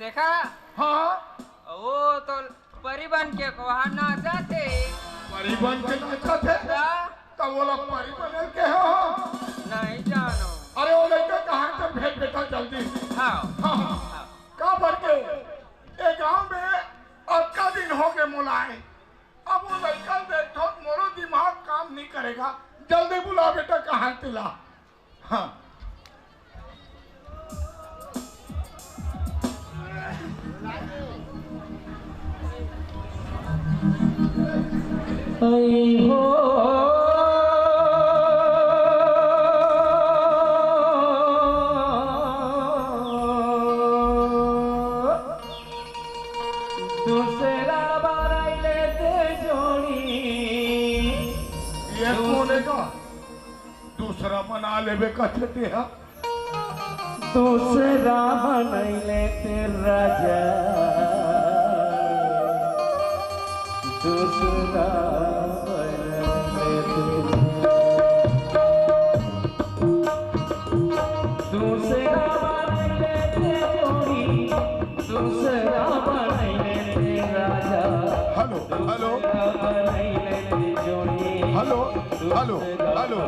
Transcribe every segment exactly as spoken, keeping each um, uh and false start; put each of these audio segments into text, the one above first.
देखा? हाँ। वो तो परी बन के वहाँ नाचत हे। परी बन के नाचत हे? हाँ। तब ओला परी बने के हो? नहीं जानो। अरे वो लइका कहाँ के भेज बेटा जल्दी। हाँ। हाँ, हाँ। हाँ। का बर के? ए गांव में अतका दिन हो गए मोला आए। अब वो लइका देखो मोरो दिमाग काम नहीं करेगा। जल्दी बुला बेटा कहाँ तिला। हाँ। ऐ हो दूसरा बनाई लेते जोड़ी। ये कौन है का? दूसरा बना लेबे कथे तेहा। दूसरा बनाई लेते राजा, दूसरा बनाई लेते। दूसरा बनाई लेते जोड़ी, दूसरा बनाई लेते राजा। Hello, hello. दूसरा बनाई लेते जोड़ी। Hello, hello, hello.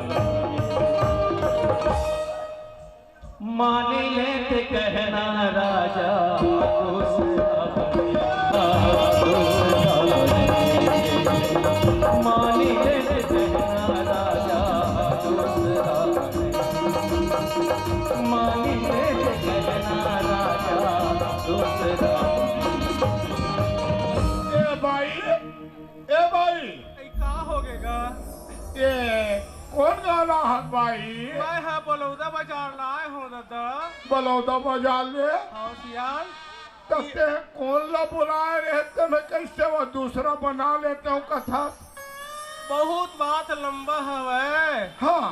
मान लेते कहना राजा, दूसरा बने, दूसरा बने। मान लेते कहना राजा, दूसरा बने। मान लेते कहना राजा, दूसरा बने। ए भाई, ए भाई। ए, का हो गेगा? ए, कौन गाना है भाई? मैं हा बलौदा बाजार लाए हो दादा। बलौदा बाजार ले? हाँ सियान। तब ये ते कौन ला बुलाए रहते, मैं कैसे वो दूसरा बना लेते हो कथा? बहुत बात लंबा हवे। हाँ।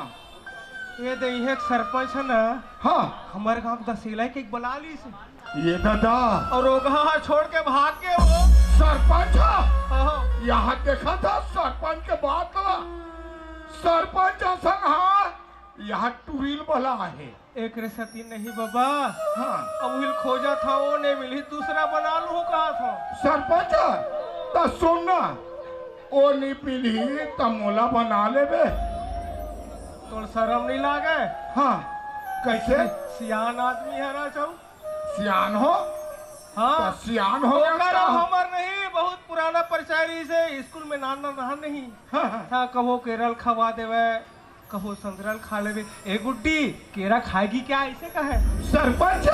ये दे, ये एक सरपंच है ना, हाँ। हमारे गांव का सिलाई के एक बना ली से। ये दादा। और ओघा छोड़ के भाग के वो। सरपंच? हाँ। यहाँ देखा था सरपंच के बात ला। सरपंच असन हा, यहाँ टुरील बला है। एक रे सती नहीं बाबा। हाँ। अब हिल खोजा था, वो नहीं मिली, दूसरा बना लूँ कहा था। सरपंच, त सुन ना, वो नहीं मिली, त मोला बना लेबे। तोर शरम नहीं लागे? हाँ, कैसे? सियान आदमी है ना चौ। सियान हो? हाँ। तो सियान हो ओकर गया का? हमर नहीं, बहुत पुराना परिचय रही से, स्कूल में नान नान रहा नहीं। हाँ, हाँ। हाँ, कहो केरल खवा देवे, कहो संतरल खा लेवे। ए गुड्डी, केरा खाएगी क्या? ऐसे कहे। सरपंच,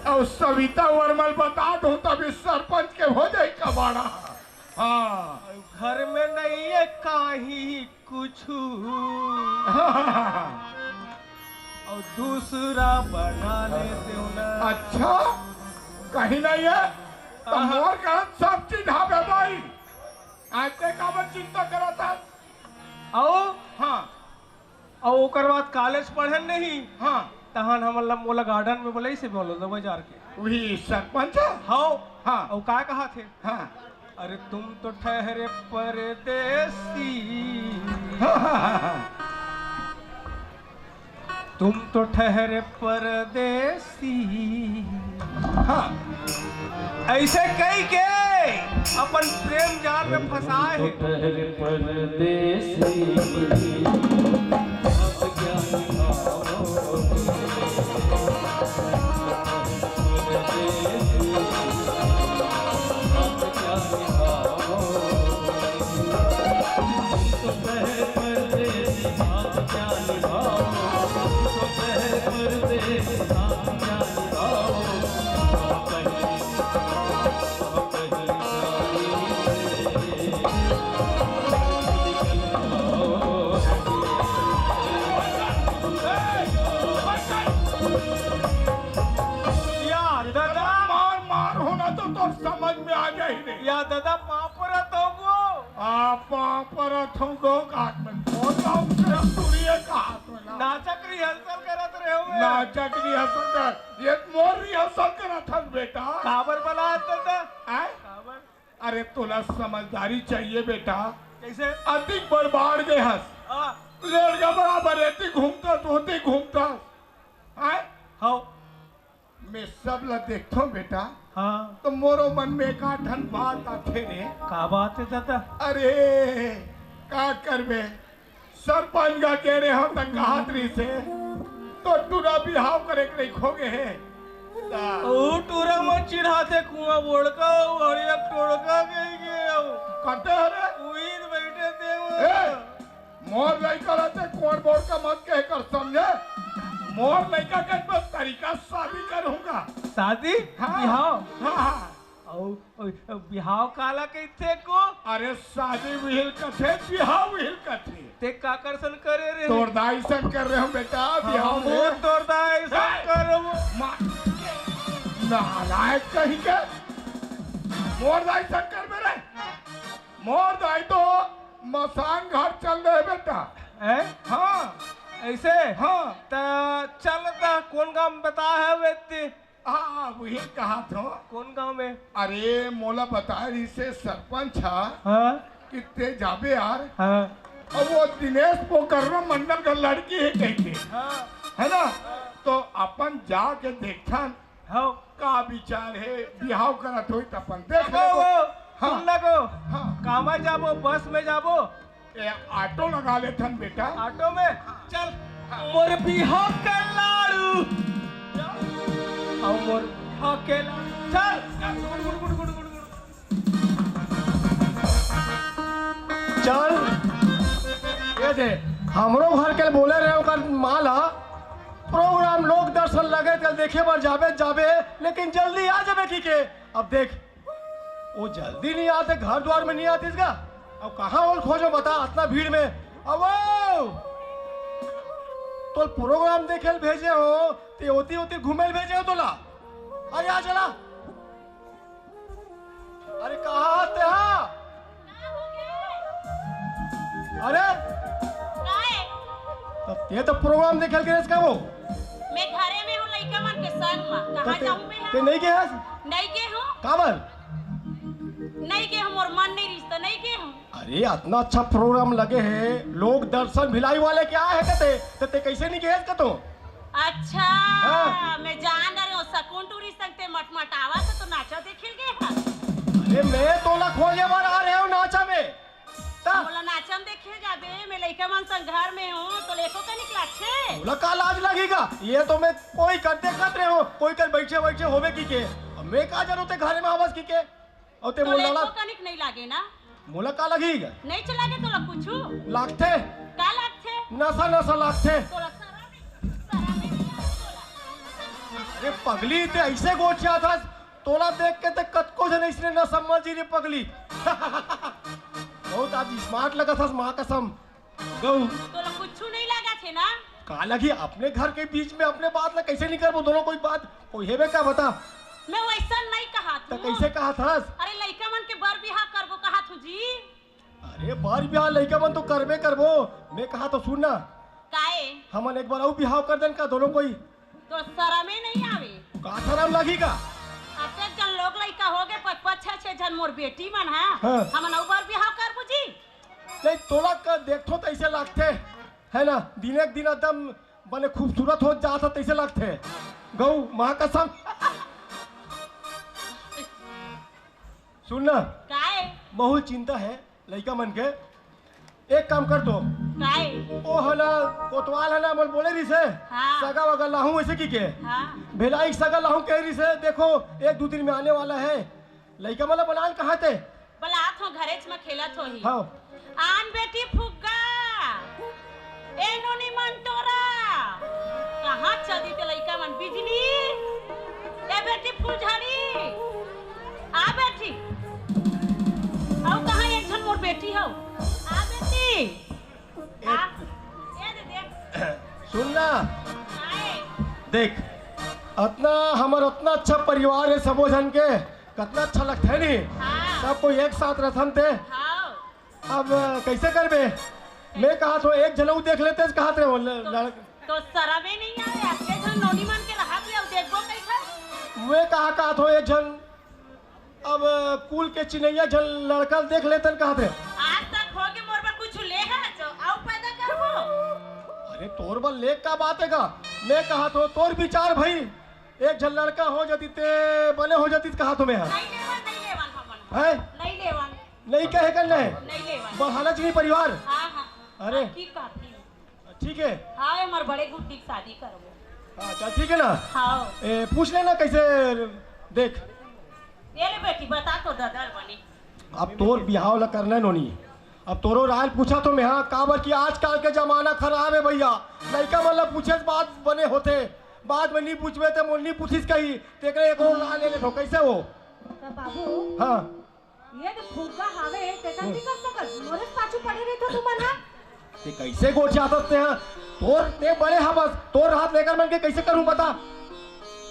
और सविता वर्मल बता दो, तभी सरपंच के हो जाए कबाड़ा। हाँ। घर में नहीं है काही कुछु। और दूसरा बना लेते हो ना। अच्छा, कहीं नहीं है? तो हाँ। मोर कहा सब चीज हाँ बे भाई। आज ते काबर चिंता करा था? आओ। हाँ। अउ ओकर बाद कॉलेज पढ़न नहीं। हाँ। तहन हमन ला मोला गार्डन में बोलइस हे बलौदा बाजार के। वही सरपंच? हव। हाँ। अउ का कहा थे? हाँ। अरे तुम तो ठहरे परदेसी। हाँ, हाँ, हाँ, हाँ। तुम तो ठहरे परदेसी। हाँ। ऐसे कई के अपन प्रेम जाल में फंसाए हे। ठहरे परदेसी। यार दादा। मार, मार होना तो तोर समझ में आ जाही नहीं। या दादा, पाँव परत हों गो। आ, पाँव परत हों गो, हाथ में फोन लाओ, तेरा तुरिये का हाथ में लाओ। नाचक rehearsal करत रहे हो। नाचक rehearsal कर, ये मोर rehearsal करत हस बेटा। काबर बलात दादा? आय? काबर? अरे तोला समझदारी चाहिए बेटा। कैसे? अतिक बड़ बाढ़ गए हस। हाँ। लेड़गा बराबर एती घूमता, तोती घूमता। आय? हव। मैं सब ला देखथों बेटा। हाँ। तो मोरो मन में एक आध ठन बात आथे रे। का बात हे दादा? अरे, का करबे, सरपंच का कहे रेहेंव त कहत रहिसे, तो टूरा बिहाव करे के नइ खोगे हे। त ओ टूरा मन चिढ़ाथे, कुआं बोड़का, ओ हरिया टोड़का कहिके, ओ कते हरे? उही त बइठे ते वो। ए, मोर लइका रहते कुंवर बोड़का मत कहे कर, समझे? मोर लइका के बस तरीका शादी करूंगा। शादी? हाँ। बिहाव? हाँ, हाँ। अउ, अउ, बिहाव काला कहिथे को? अरे, शादी उहिल कथे, बिहाव उहिल कथे। ते काकर सन करे रे? तोर दाई सन करे रेहेंव बेटा, हाँ, बिहाव वो में। तोर दाई सन ए! करे वो। मा-, नालायक कहीं के। मोर दाई सन करबे रे। मोर दाई तो मसान घर चल दे बेटा। हैं? हाँ। ऐसे? हाँ। त चल त कोन गांव में बता हे वेती? हाँ, उही कहत हों। कोन गांव में? अरे, मोला बताय रहिसे सरपंच ह हाँ। कि ते जाबे यार। हाँ। अब वो दिनेश पोकर्रा मंडल का लड़की हे कहिके। हाँ। है ना? तो अपन जाके देखथन हाँ। का विचार हे, बिहाव करत होही त अपन देख वो, लेबो। वो, हाँ। सुन ना को। हाँ। कामा जाबो, बस में जाबो? ए, ऑटो लगा लेथन बेटा। ऑटो में? चल, मोर बिहाव के लाड़ू। अउ मोर बिहाव के लाड़ू। चल। चल। ये दे, हमरो घर के बोले रहे ओकर माँ ला, प्रोग्राम लोक दर्शन लगे, कल देखे बर जाबे, जाबे, लेकिन जल्दी आ जाबे कहिके। अब देख, वो जल्दी नइ आते, घर द्वार में नइ आतिस गा। अब कहाँ ओला खोजों बता, अतना भीड़ में। अब वो तोला प्रोग्राम देखे ल भेजे हों, ते ओती ओती घूमे ल भेजे हों तोला। अरे आ चला। अरे कहाँ हस ते हा? अरे काय? त ते तो प्रोग्राम देखे ल गे रेहेस का वो? मैं घरे में हों लइका मन के संग म। कहाँ ते, जाहूँ मैं ते हा? नइ गे हस? नइ गे हों। काबर? नइ गे हों, मोर मन नइ रहिस त नइ गे हों। अरे, अतना अच्छा प्रोग्राम लगे हे, लोक दर्शन भिलाई वाले के आय हे कथे, त ते कइसे नइ गे हस कथों? अच्छा, हाँ। मैं जान डरेंव, सकून टूरी संग ते मटमटावत हस त नाचा देखे ल गे हस। अरे, मैं तोला खोजे बर आय रहेंव नाचा में। त मोला नाचा में देखे जाबे, मैं लइका मन संग घर में हों, तोला एको कनिक लागथे? मोला का लाज लगही गा? ये तो मैं कोई कर देखत रहेंव, कोई कर बइठे बइठे होबे कहिके। अब मैं का जानों ते घरे में हवस कहिके। अउ ते तो मोला एको कनिक नइ लागे ना? मोला का लगही गा? नइ चला गे तोला कुछु? लागथे। का लागथे? नशा नशा लागथे। तोला शरम नइ, शरम नइ आवे तोला? अरे पगली, ते अइसे गोठियाथस, तोला देख के ते कतको झन अइसने न समझही रे पगली। बहुत आज smart लगथस, माँ कसम। गऊ। तोला कुछु नइ लागथे ना? का लगही, अपने घर के बीच में अपने बात ला कइसे नइ करबो? दोनों कोई बात, कोई हेबे का बता? मैं वइसन नइ कहत त हों। कइसे कहत हस? अरे लइका मन के बर बिहाव करबो कहत हों जी। अरे बर बिहाव लइका मन तो करबे करबो, मैं कहत हों सुन ना। काये? हमन एक बार अउ बिहाव कर देन का दोनों कोई? तोला शरमे नइ आवे? का शरम लगही का? अतेक झन लोग लइका होगे, पाँच पाँच छह छह झन मोर बेटी मन हा। हाँ। हमन अउ बर बिहाव करबो जी? नहीं, तोला का देखथों त अइसे लागथे, है ना, दिने के दिन एकदम बने खूबसूरत होत जात हस तइसे लागथे। गऊ, माँ कसम। सुन ना, काय? बहुत चिंता हे लइका मन के। एक काम कर तो। काय? ओ ह ना, कोतवाल ह ना, मोला बोले रहिसे, हाँ। सगा वगा लाहूँ अइसे कहिके। हाँ। भेलाई सगा लाहूँ कहे रहिसे, देखो, एक दू दिन में आने वाला है। लइका मन ला बलान कहाँ ते? बलात हों, घरेच म खेलत होही। हाँ। आन बेटी फुग्गा, ए नोनी मन टोरा, कहाँ चली ते लइका मन? बिजली, ए बेटी फुलझड़ी, आ बेटी। अउ कहाँ एक झन मोर बेटी हव? आ बेटी। आ, ए दे, देख। सुन ना। काय? देख, अतना हमर अतना अच्छा परिवार हे, सबो झन के, कतना अच्छा लगथे नी? हाँ। सब कोई एक साथ रथन ते। हाँ। अब कइसे करबे? मैं कहत हों, एक झन अउ देख लेतेस कहत रहेंव, ल-, तो, लड़- तो शरमे नइ आवे, अतेक झन नोनी मन के रहत हे, अउ देखबो कइसे? मैं कहा कहत हों, एक झन अब कुल के चिन्हइया झन लड़का ल देख लेतन कहत हे। आज तक होगे मोर बर कुछु ले हस, अउ पैदा करबो। अरे तोर बर ले का बात हे गा? मैं कहत हों तोर विचार भई, एक झन लड़का हो जाती ते बने हो जाती, कहा तुम्हें? हाँ। नहीं लेवन, नहीं लेवन हमन। हैं? नहीं लेवन। नहीं कहे कर नहीं? नहीं लेवन। बढ़ाना चाहिए परिवार। हाँ, हाँ। अरे। हाँ, ठीक कहती हूँ। ठीक है। हाँ, हमारे बड़े गुड्डी की शादी करबो। अच्छा, ठीक है ना? हाँ। ए, पूछ लेना कैसे, देख। ये ले बेटी, बता तो ददर बनी। अब तोर बिहाव ला करना नोनी। अब तोरो राय पूछा तो मैं, हाँ, काबर कि आजकल के जमाना खराब है भैया। लइका मन ला पूछे से बात बने होथे, बाद में नहीं पूछबे ते मोर नहीं पूछिस कही, तेकरे एक और ला ले लेथो, कैसे हो? तो बाबू, हाँ। ये तो फुग्गा हावे, तेकर नहीं कर सकत, मोरे से पाछू पड़े रहिथो तुमन हा। ते कैसे गोठ जातस ते हा? तोर ते बड़े हा बस, तोर हाथ लेकर मन के कैसे करूं बता?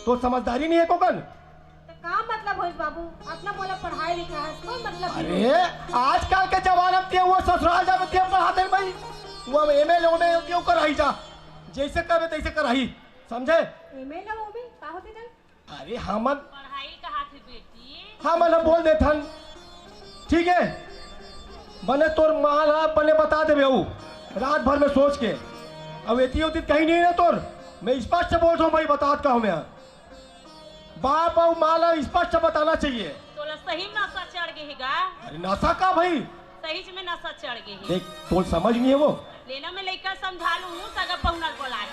तो समझदारी नहीं है कोकन। तो का मतलब होइस बाबू? अपना मोला पढ़ाई लिखा है, कोई मतलब नहीं। अरे, आजकल के जमाना में ते वो ससुराल जावे ते पढ़ाते हैं भाई। वो एमए लोमे क्यों कराई जा? जैसे करबे तैसे कराई, समझे? एमए लोमे का होथे जान? अरे हमन पढ़ाई कहा थे बेटी? हमन ह बोल देथन, ठीक है? बने तोर माँ ला बने बता देबे हूँ, रात भर में सोच के। अब एती ओती कहीं नहीं ना तोर, मैं स्पष्ट बोल रहा हूँ भाई, बतात का हूँ मैं। बाप अउ माँ ला स्पष्ट बताना चाहिए। तोला सही में नशा चढ़ गे हे गा? अरे नशा का भाई? सही में नशा चढ़ गे हे। देख, तोल समझ नहीं है वो। लेना मैं लइका समझा लूँ, सगा पहुना ल बोलाए।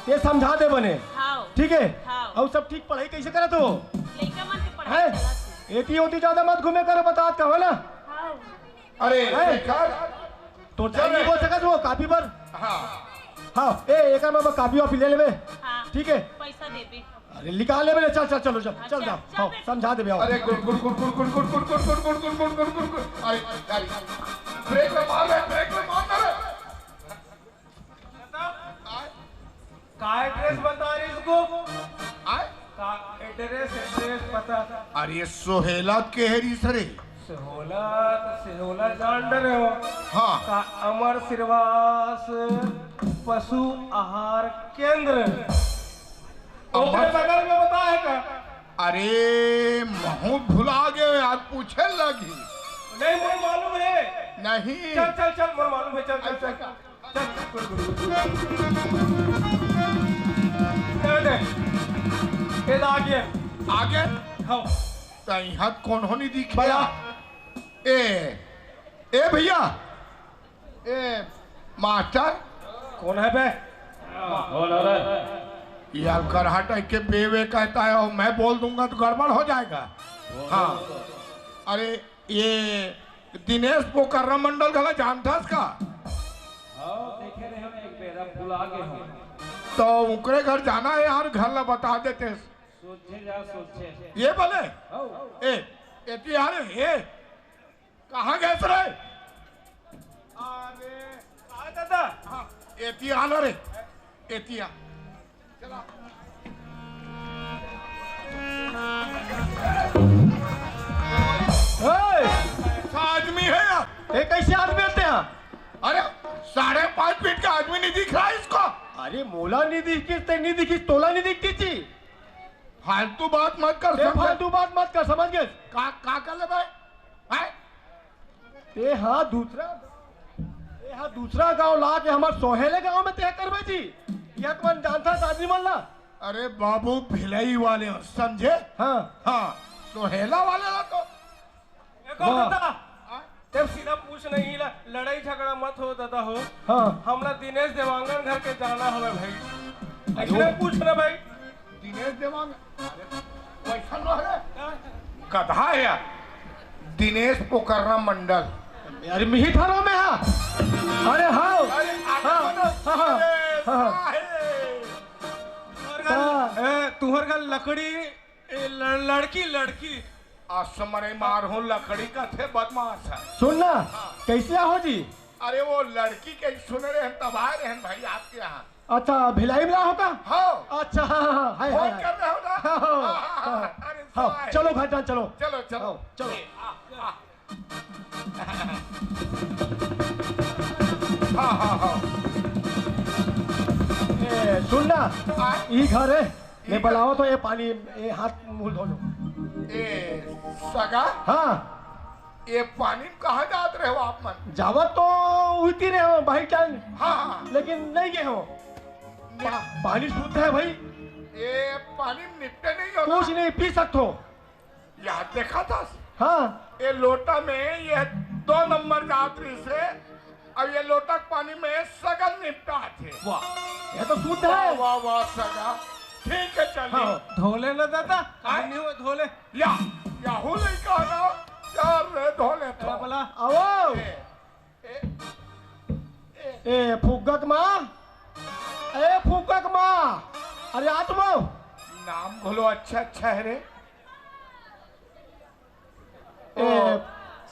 ये समझा दे बने। हाँ। ठीक है? हाँ। अउ सब ठीक, पढ़ाई कैसे करत हो? लइका मन के पढ़ाई हैं? चलत हे। एती ओती ज्यादा मत घूमे करो, बतात का हो ना? हाँ। अरे, हैं? बेकार। तो डायरी बोल सकत वो कापी पर? हाँ। हाँ, ए, एकर में कापी वापी ले लेबे। हाँ। ठीक है? पैसा देबे। अरे, निकाल लेबे ले, चल, चल, चलो, चल, हाँ, चल, चल, जा। चल हाँ, बेटा। समझा देबे, आओ। अरे, गुड़, गुड़, गुड़, गुड़, गुड़, गुड़, गुड़, गुड़, गुड़, गुड़, गुड़, गुड़, गुड़, गुड़, गुड़, गुड़। अरे, गाड़ी। ब्रेक में मार रहे, ब्रेक में मार रहे। बता। आय। का एड्रेस बता रही इसको? आय। का एड्रेस, एड्रेस पता? अरे, सोहेला के हे रही सरे। सोहेला, तो सोहेला जान डरे हो। हाँ। का अमर श्रीवास पशु आहार केंद्र। ओकरे अमर बगल में बता हे का? अरे, महूँ भुला गए, आज पूछे लगी। नहीं, मोर मालूम है। नहीं। चल, चल, चल, मोर मालूम है, चल, चल, अच्छा चल। का? चल, चल, चल, चल। ए, दे। ए, ला आगे। आगे? हाँ। तो यहाँ कौन होनी दिखिया? भैया। ए, ए भैया। ए, मास्टर। कौन है बे? कौन है रे? यार, करहट है के बे वे कहता है और मैं बोल दूंगा तो गड़बड़ हो जाएगा। हाँ। अरे, ये दिनेश पोकर्रा मंडल घला जानथस का? हाँ, देखे रहे हम एक बेरा, भुला गए हम। तो उनकरे घर जाना है यार, घर ला बता देते। सोचे जा, सोचे। ये बोले? हाँ। ए, एती यार, ए, कहाँ गए रे? अरे, आ दादा। हाँ, एती आ ना रे, एती आ। चला। ए! ऐसा आदमी है यार। ये कैसे आदमी होते हैं? अरे, साढ़े पाँच फीट का आदमी नहीं दिख रहा है इसको? अरे, मोला नहीं दिखिस, ते नहीं दिखिस, तोला नहीं दिखती थी। फालतू बात मत कर, ते समझे? फालतू बात मत कर, समझ गए? का, का कर ले भाई? हैं? ते हा दूसरा, ते हा दूसरा गांव ला के हमर सोहेले गांव में ते करबे जी। ये तो मन जानता था आदमी मन ला। अरे बाबू, भिलाई वाले हो, समझे? हाँ। हाँ, सोहेला वाले ला तो। देखो हाँ। दादा, हाँ? ते सीधा पूछ नहीं ला, लड़ाई झगड़ा मत हो दादा हो। हाँ। हमला दिनेश देवांगन घर के जाना हवे भाई। अरे ऐसे वो पूछ ना भाई। दिनेश देवांगन, अरे, वैसा नो है। गधा है यार। दिनेश पोकर्रा मंडल। अरे, मिही थारो में हा। अरे, हाँ। अरे, आगे हाँ, बढ़ो। हाँ, हाँ, अरे, हाँ, हाँ। साहेब। तुहर घर, हाँ। ए, तुहर घर लकड़ी, ए, लड़-, लड़की, लड़की। असमरे मार हो, लकड़ी का थे बदमाश है। सुन ना, हाँ। कैसे हो जी? अरे, वो लड़की के सुन रहे हैं, तब आए रहे हैं भाई आपके यहाँ। अच्छा, भिलाई में रहो का? हाँ। अच्छा, हाँ, हाँ, हाँ, हाय, फोन हाय, हाय। कर रहे हो ना? हाँ, हाँ, हाँ, हाँ, हाँ, हाँ। अरे, हाँ, साहब। चलो घर जान, चलो। चलो, चलो। हाँ, चलो। ए, आ, आ। हाँ, हाँ, हाँ। ए, सुन ना, आ? ई घर है, मैं ये बुलावा तो ये पानी, ये हाथ मुंह धो लो। ए, सगा? हाँ। ये पानी में कहाँ जात रहे हो आप मन? जावत तो उइती रहे हो भाई जान। हाँ, हाँ। लेकिन नहीं गए हो। नहीं। पा-, पानी शुद्ध है भाई। ये पानी निपटे नहीं हो कुछ ना? नहीं, पी सकत हो। यार, देखा था? हाँ। ये लोटा में ये दो नंबर जात रही से, अब ये लोटा के पानी में सगन निपटा थे। वाह, ये तो शुद्ध वाह, है। वाह, वाह, सगा। ठीक है, चलिए। हाँ। धो ले ना दादा, आए? नहीं हुआ, धो ले। या, याहू नहीं कहना, यार, रे, धो ले तो। बोला। आओ। ए, ए, ए, फुग्गक माँ, ए, फुग्गक माँ, अरे, आ तो आओ। नाम घलो अच्छा, अच्छा है रे। ए, ओ,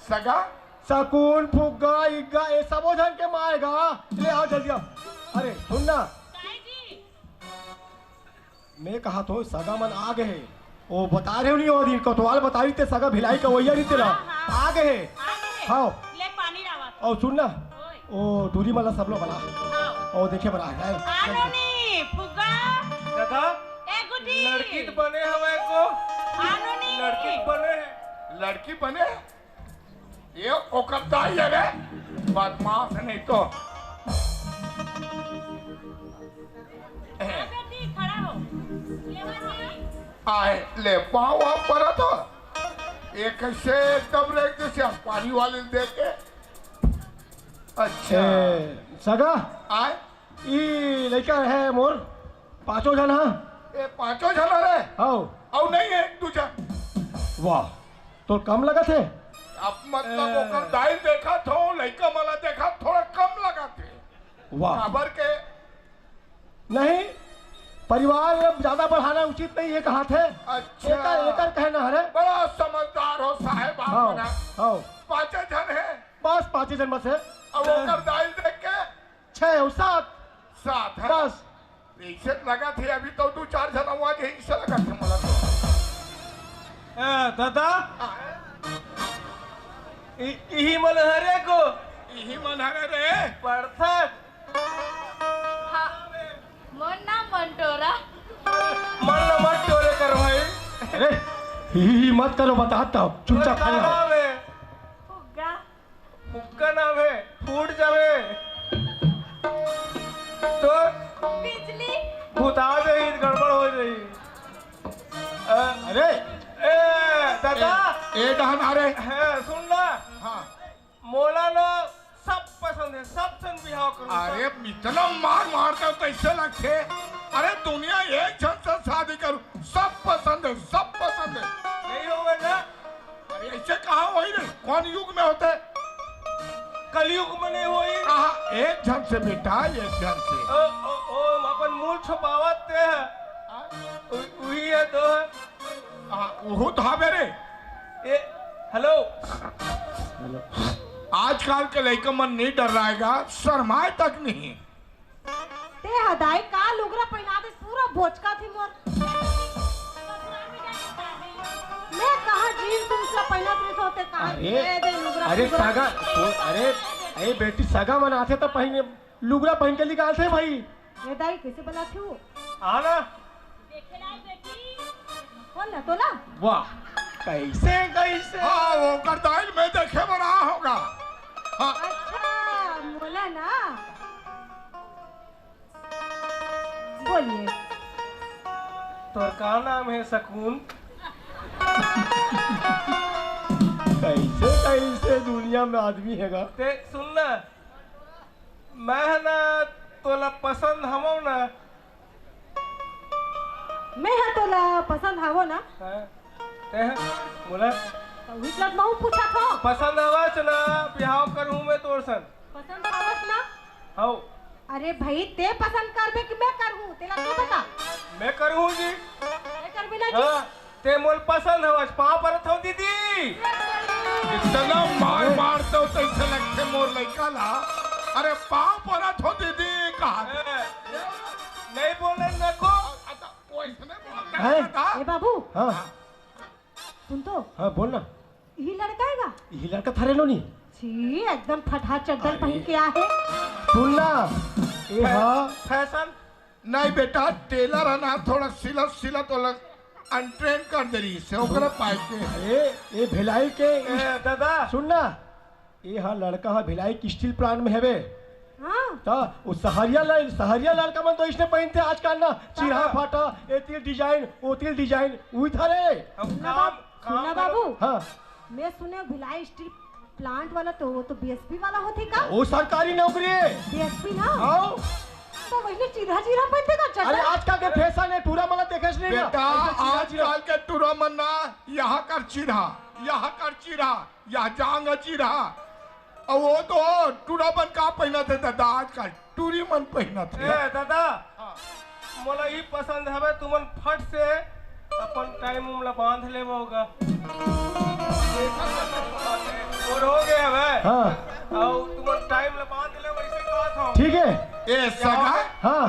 सगा? सकुन, फुग्गा, इग्गा, ए सबो झन के माँ हे गा। ले आओ जल्दी आओ। अरे सुन ना। मैं कहा तो सगा मन आ गए हे। ओ बता रहे हो नहीं, ओ दिन कोतवाल बताई ते सगा भिलाई का वही नहीं तेरा। हाँ, हाँ। आ गए हे। आ गए हे। हाँ। ले पानी लावा। और सुन ना। ओए। ओ दूरी मला सब लोग बला। हाँ। ओ देखे बला है। आनो नी, फुग्गा। दादा। ए गुड्डी। लड़की तो बने हवे को। आनो नी। लड़की तो बने है। लड़की बने? ये ओकर दाई है रे, बदमाश नहीं तो। हाँ बेटी, खड़ा हो। आए, ले, पाँव आप परत हो। ये कैसे एकदम रेख जैसे हम पानी वाले दे के? अच्छा। ए, सगा? आए? ई लइका हे मोर, पाँचों झन हा। ए, पाँचों झन हरे? हव। अउ नहीं हे, एक दू झन। वाह, तोर कम लगत हे? अब मतलब ए। ओकर दाई देखत हो, लइका मन ला देखत, थोड़ा कम लगत हे। वाह। काबर के? नहीं, परिवार अब ज्यादा बढ़ाना उचित नहीं हे, कहाथे। अच्छा। एकर, एकर कहना हरे। बड़ा समझदार हो साहेब आप हव, मन। हव। पाँचे झन हे? बस पाँचे झन बस हे। अब ओकर दाई देख के? छह अउ सात। सात, हाँ। बस। अइसे लगत हे, अभी तो दू चार झन अउ आ जाही, अइसे लगत हे मोला तो। ए, दादा। हाँ। इ-, इही मन हरे को। इही मन हरे रे। पढ़थस। हाँ, मोर नाम मंटोरा। मन ल मत टोरे कर भाई। अरे, ही, ही मत करो, बतात हँव, चुपचाप तोर का खड़ा हो। नाम हे? फुग्गा। फुग्गा नाम हे, फूट जावे। तो बिजली। भुता जाही, गड़बड़ हो जाही। अ, अरे। ए, दादा। ए, ए डहन, अरे। हाँ, सुन ना। हाँ। मोला ना सब पसंद हे, सब संग बिहाव करूँ, अरे, सब। इतना मार मारते हो, कैसे लगथे? अरे, दुनिया एक झन से शादी करूँ, सब पसंद हे, सब पसंद हे। नहीं होवे ना। अरे, ऐसे कहाँ होही रे? कौन युग में होथे? कलयुग में नहीं होही। आहा, एक झन से बेटा, एक झन से। ओ, ओ, ओ, अपन मूल छुपावत ते ह। हाँ? उ-, उही हे तो। हाँ, उहू तो हवे रे। ए, hello। Hello। आजकल के लइका मन नहीं डर्राय गा, शर्माय तक नहीं। ते ह दाई का लुगरा पहिना दे, पूरा भोचका थी मोर। मैं कहाँ jeans उन्स ला पहिनत रहिथों, ते कहाँ अरे, दे दे लुगरा अरे फुगरा। सगा, तो, अरे, ए बेटी, सगा मन आथे त पहिने, लुगरा पहिन के निकालथे भाई। ए दाई, कैसे बलाथे हो? आना। देखे ला बेटी। बोल ना, तोला। वाह, कैसे, कैसे? हाँ, ओकर दाई ल मैं देखे बर आय हों गा। हाँ। अच्छा, मोला ना। बोलिए। तोर का नाम हे, सकून? कैसे, कैसे दुनिया में आदमी हे गा? ते सुन ना, मैं ह ना तोला पसंद हवं ना। मैं ह तोला पसंद हवं ना। हाँ, ते ह, बोला। त उही बात महूँ पूछत हँव। पसंद हवस ना, बिहाव करहूँ मैं तोर संग। पसंद हवस ना? हव। अरे भाई, ते पसंद करबे कि मैं करहूँ? तेला तू बता। मैं करहूँ जी। मैं करबे ना जी? हाँ। ते मोल पसंद हवस, पाँव परत हँव दीदी। इतना मार मारते हो, तइसे लगथे मोर लइका ला। अरे पाँव परत हँव दीदी, कहा। ए, नहीं बोले नको। अच्छा, वो इसने बोलता हैं? है था। ए बाबू, हाँ। सुन तो। हाँ, बोल ना। इही लड़का हे गा? इही लड़का थारे लो नी। छी, एकदम फटहा चड्डल अरे। पहिन के आहे। सुन ना, ए फै-, हाँ। Fashion। नहीं बेटा, tailor हे ना, थोड़ा सिलत सिलत ओला untrain कर दे रहिसे, ओकरे पाए के। अरे, ए भिलाई के ए, दादा। सुन ना, ए हा लड़का हा भिलाई के steel plant में हवे। हाँ। त वो सहरिया लड़-, सहरिया लड़का मन तो इसने पहिनथे आजकल ना, चिरहा फाटा, एती डिजाइन, ओती डिजाइन, उही था रे। अब सुनना काम, बाब-, काम सुनना करो। बाबू, हाँ। मैं सुने भिलाई स्टील प्लांट वाला तो वो तो बीएसपी वाला होथे का? वो सरकारी नौकरी हे। बीएसपी ना? हाँ। तो वही चिरहा चिरहा पहिनथे का चड्डा? अरे आजकल के फैशन हे, टूरा मन ला देखे नहीं ना? बेटा, ऐसे चिरहा चिरहा। आजकल के टूरा मन ना, यहाँ कर चिरहा, यहाँ कर चिरहा, यहाँ जांग चिरहा। अउ वो तो टूरा मन का पहिनथे दादा, आजकल टूरी मन पहिनथे। ए दादा, हाँ। मोला ई पसंद हवे, तुमन फट से अपन टाई उम ला बांध लेवव गा। और हो गए हवे। हाँ। अउ तुमन टाई ला बांध ले, वैसे बात हो। ठीक हे। ए सगा, हाँ।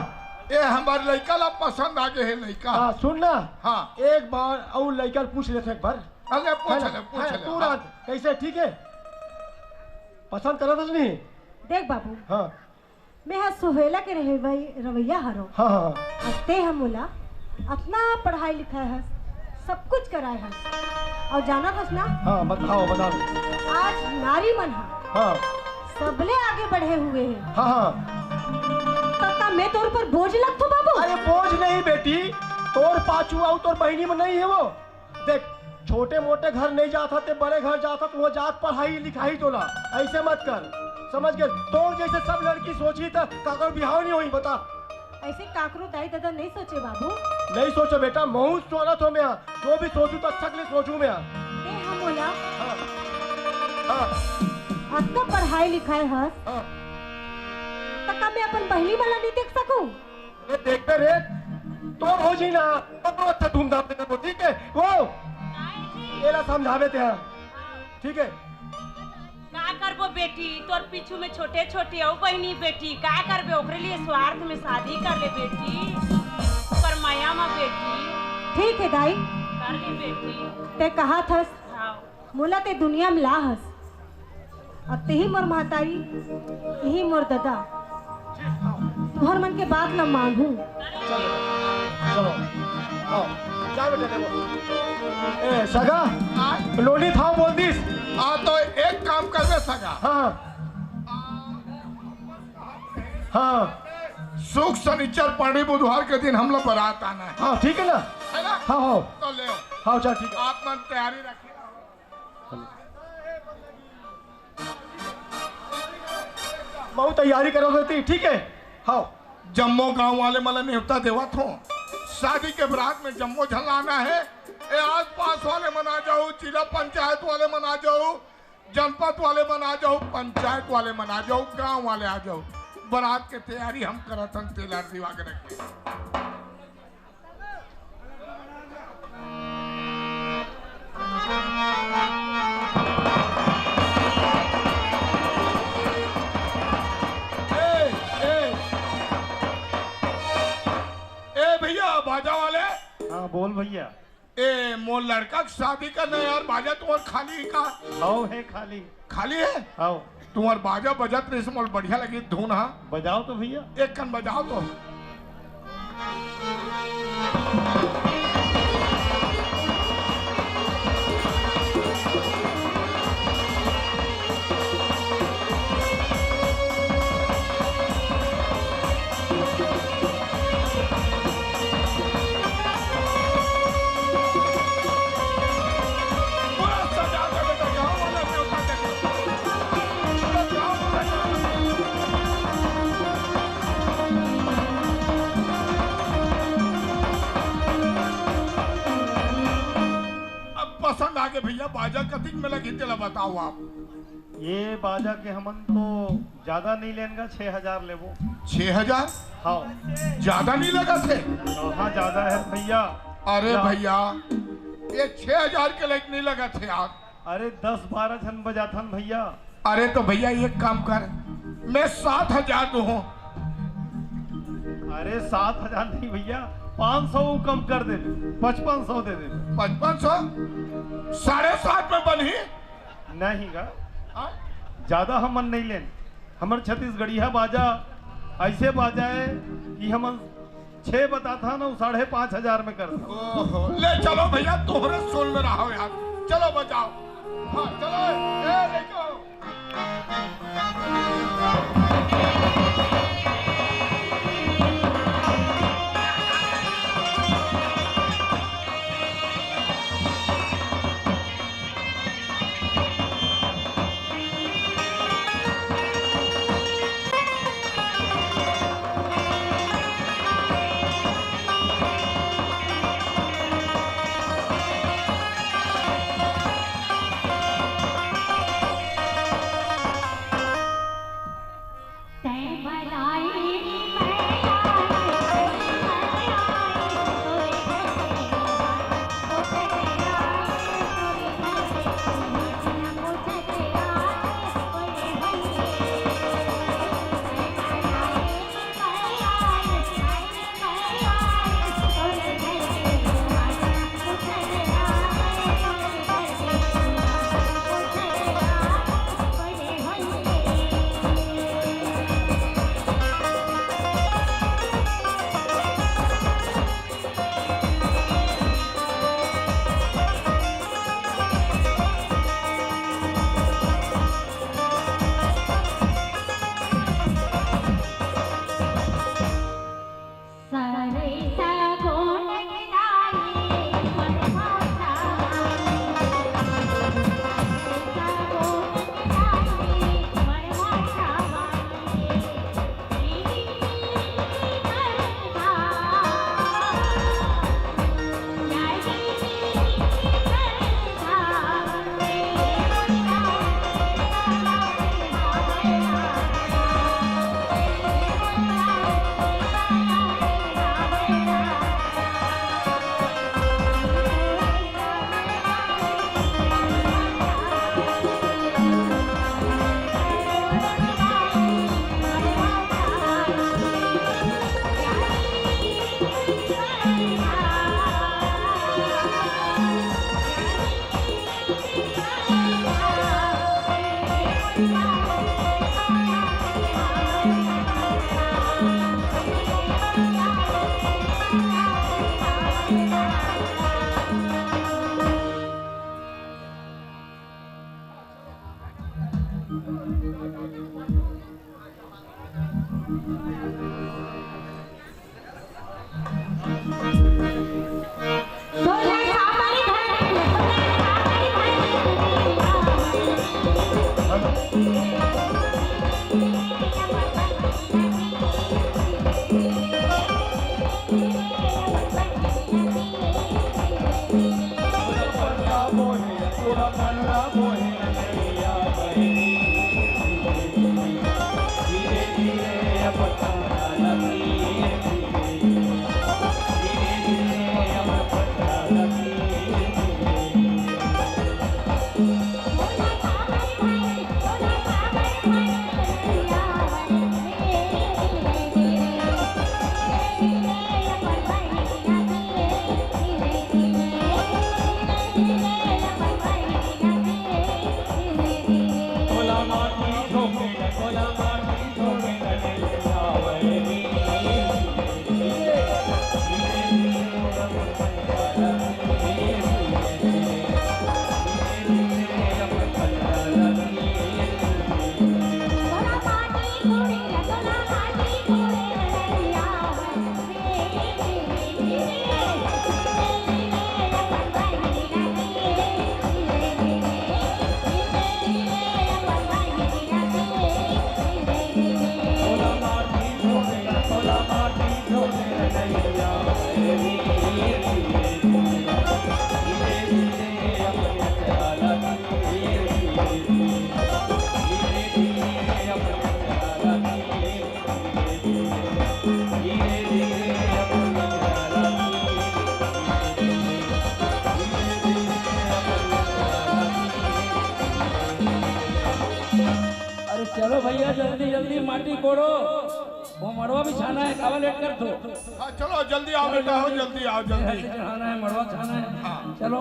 ए हमार लइका ला पसंद आ गए हे लइका। हाँ, सुन ना। हाँ। एक बार अउ लइका पूछ लेथे एक बार। अरे पूछ है ना? ले, पूछ है, ले, तू हाँ। रात कैसे, ठीक हे? पसंद करत हस नहीं? देख बाबू, हाँ। मैं ह सुहेला के रहे-, रवैया हरो। हाँ, हाँ, हाँ। अउ ते ह मोला अतना पढ़ाई लिखाए हस, सब कुछ कराए हस। अउ जानत हस ना? हाँ, बताओ, बताओ। आज नारी मन ह हाँ। सबले आगे बढ़े हुए हे। हाँ, हाँ। त का मैं तोर ऊपर बोझ लगथों बाबू? अरे बोझ नहीं बेटी, तोर पाछू अउ तोर बहिनी में नहीं हे वो। देख, छोटे मोटे घर नहीं जात हस, ते बड़े घर जात हस, वो जात पढ़ाई लिखाई तोला। ऐसे मत कर, समझ गए? तोर जैसे सब लड़की सोचही त काकर बिहाव नहीं होही, बता। ऐसे काकरो दाई ददा नहीं सोचे बाबू। नहीं सोचो बेटा, महूँ सोचत हों मैं, जो भी सोचूँ त अच्छा के लिए सोचूँ मैं। ते ह मोला हाँ। हाँ। अतना पढ़ाई लिखाए हस, हाँ। त का मैं अपन बहिनी मन ला नहीं देख सकूँ? अरे देखबे रे, तोर हो जी ना, तो अच्छा धूमधाम से करबो, ठीक हे? वो, एला समझाबे ते, हाँ। ठीक हे? का करबो बेटी, तोर पीछू में छोटे-छोटे अउ बहिनी बेटी, का करबे, ओकरे लिए स्वार्थ में शादी कर ले बेटी, ओकर मया म बेटी। ठीक हे दाई। कर ले बेटी। ते कहत हस। हाँ। मोला ते दुनिया में ला हस। अब तेही मोर महतारी, इही मोर ददा। तुहर मन के बात ल मानहूँ। चलो, चलो, आओ, जा बेटा, देखो। ए, सगा, हाँ? लोनी थाव बोल दिस। हाँ, तो एक काम करबे सगा। हाँ। हाँ। शुक, सनिचर, पंडी, बुधवार के दिन हमला बरात आना हे। हाँ, ठीक हे ना? हे ना? हाँ, हाँ। तो ले आओ। हाँ, चल, ठीक हे। आप मन तैयारी रखिए। महूँ तैयारी करत हों, ठीक हे? हाँ। जम्मो गांव वाले मन ला नेवता देवत हों। शादी के बरात में जम्मो झन ला आना हे। ए आसपास वाले मन आ जाओ, जिला पंचायत वाले मन आ जाओ, जनपद वाले मन आ जाओ, पंचायत वाले मन आ जाओ, गांव वाले आ जाओ। बरात के तैयारी हम करत हन, तेला दिवा के रखे। ए, ए, ए भैया, बाजा वाले। हाँ, बोल भैया। ए, मोर लड़का के शादी करना हे यार, बाजा तुम्हार खाली हे का? हव हे खाली। खाली हे? हव। तुम्हार बाजा बजत रहिस, मोर बढ़िया लगिस धुन हा। बजाओ तो भैया। एक कन बजाओ तो। अब पसंद आगे भैया, बाजा कतिक में लगही तेला बताओ आप। ये बाजा के हमन तो ज्यादा नहीं लेन गा, छह हजार लेबो। छह हजार? हाँ। ज्यादा नहीं लगथे? हाँ, ज्यादा हे भैया। अरे भैया, ये छह हजार के लायक नहीं लगथे यार। अरे दस बारह झन बजाथन भैया। अरे तो भैया एक काम कर, मैं सात हजार दूँ। अरे सात हजार नहीं भैया, पाँच सौ कम कर दे, पचपन सौ दे दे। पचपन सौ? साढ़े सात में बनही? नहीं गा, हाँ? ज्यादा हमन नहीं लेन। हमर छत्तीसगढ़िया बाजा ऐसे बाजा हे कि हमन छह बताथन अउ साढ़े पाँच हजार में कर दे। ओहो, ले चलो भैया, तोहरे सोल में रहो यार। चलो बजाओ। हाँ, चलो, ए, लेके आओ। अरे चलो भैया, जल्दी जल्दी माटी कोड़ो, वो मड़वा बिछाना है, कावा लेट कर दो। हाँ, चलो जल्दी आओ बेटा, हो जल्दी आओ, जल्दी। चढ़ाना है, मड़वा चढ़ाना है। हाँ। चलो।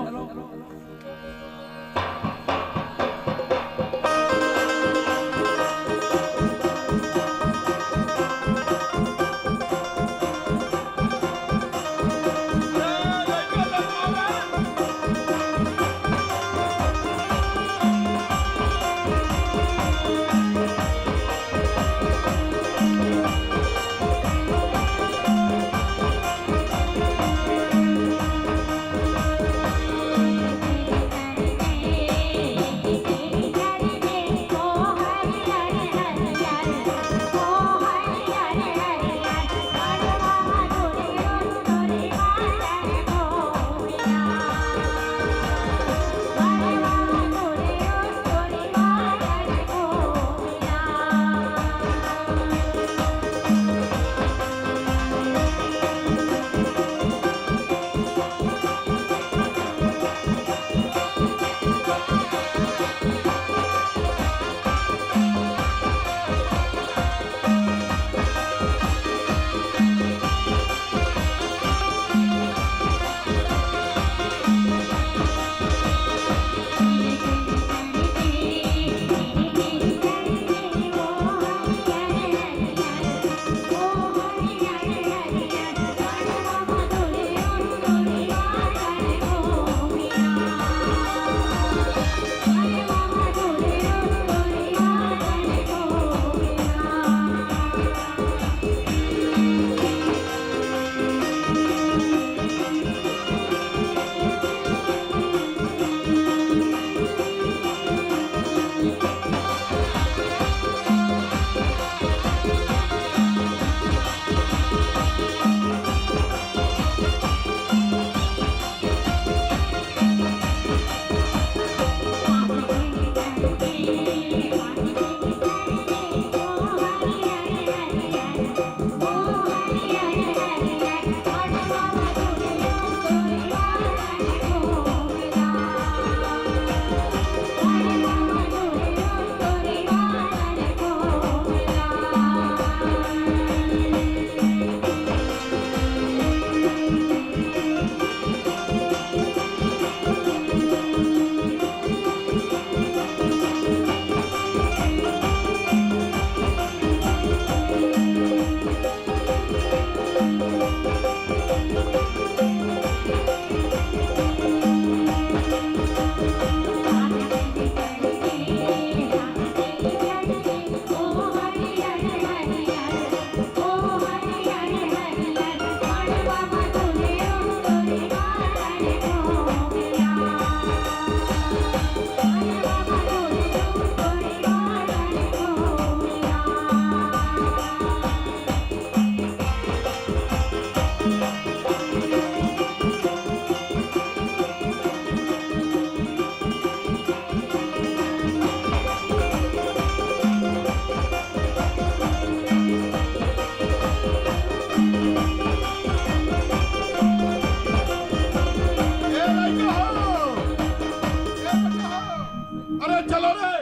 अरे चलो रे,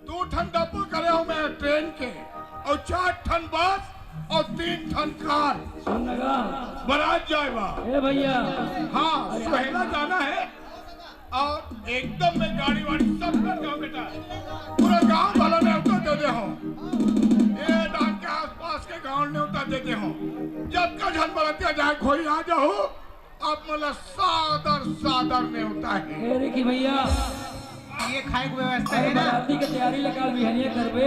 दू ठन डब्बा करे हूँ मैं ट्रेन के, अउ चार ठन बस अउ तीन ठन कार। सुन लगा। बारात जाए बा। ए भैया। हाँ, अरे सुहेला जाना है। अउ एकदम मैं गाड़ी वाड़ी सब कर देहूँ बेटा। पूरा गांव वाला नेवता दे दे हूँ। ए डांग के आसपास के गांव नेवता दे दे हूँ। जतका झन बरतिया जाए खोई आ जाहू। आप मन ला सादर सादर नेवता हे। ए, रिकी भैया। ये खाए के व्यवस्था अरे, है ना? बाराती के तैयारी ला काल बिहनिया करबे।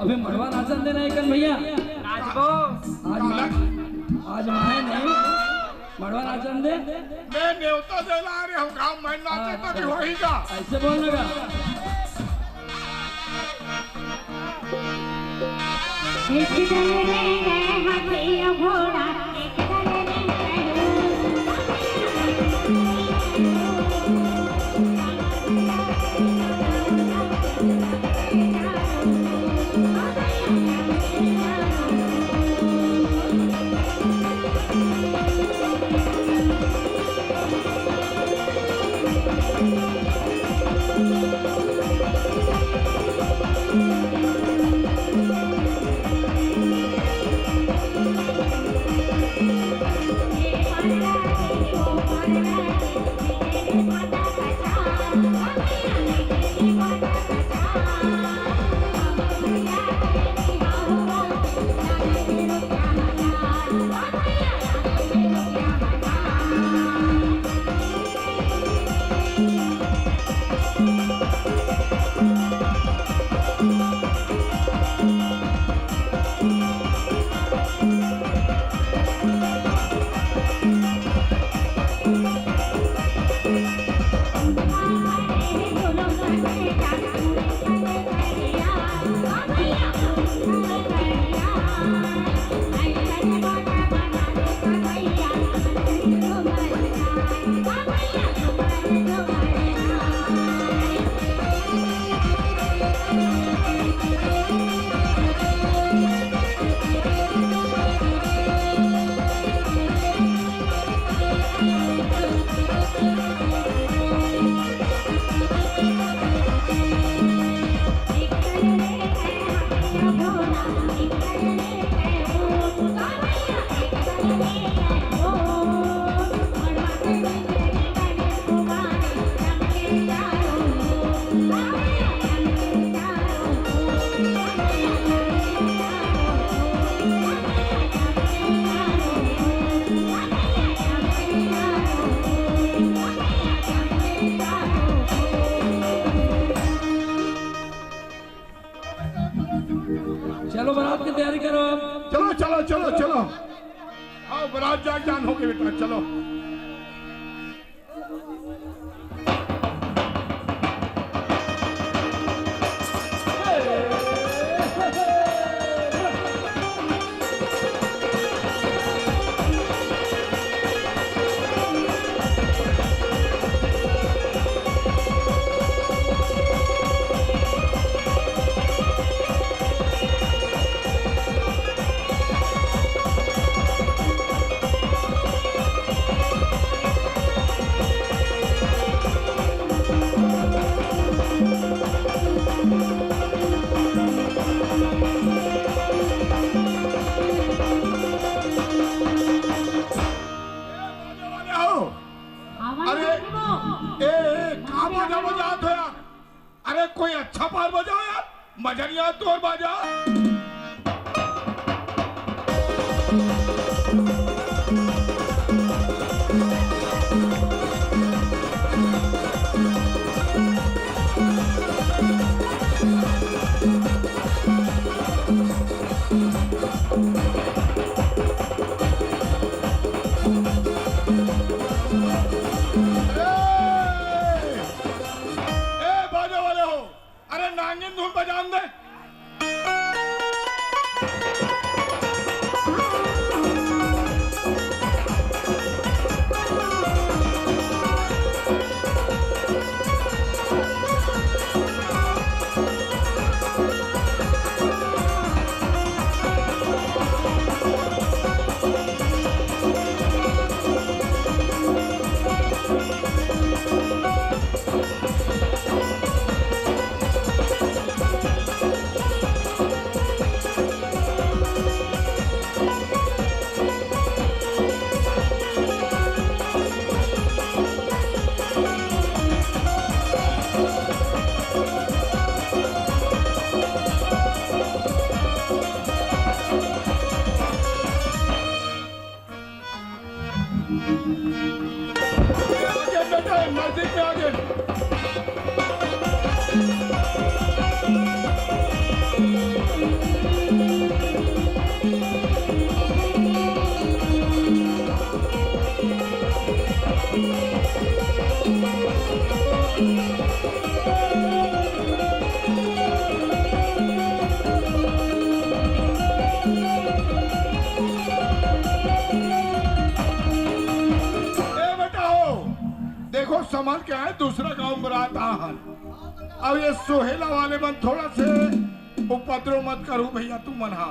अभी मड़वा नाचन देना एकन भैया। नाचबो। आज मा-, आज माहे नहीं, मड़वा नाचन दे। मैं नेवता दे ला रहे हूँ, गाँव में नाचे तो भी वही का। ऐसे बोल लगा। एक दल रे गए हाथी अउ घोड़ा, एक दल रे गए। चलो, बारात की तैयारी करो अब। चलो, चलो, चलो, चलो। आओ, बारात जाग जान हो गई बेटा, चलो। अरे, ए, ए, का बाजा बजात हो यार? अरे, कोई अच्छा पार बजाओ यार, मजा नहीं आ तोर बाजा। ए, ए, बाजा वाले हो, अरे नांगिन धुन बजान दे। दूसरा गांव बरात आहन। अउ ये सोहेला वाले मन थोड़ा से उपद्रव मत करू भैया, तुमन हा।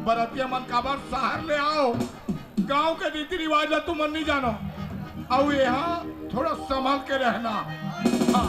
बरतिया मन काबर शहर ले आओ, गांव के रीति रिवाज ला तुमन नहीं जानो। अउ यहाँ थोड़ा संभल के रहना। हाँ।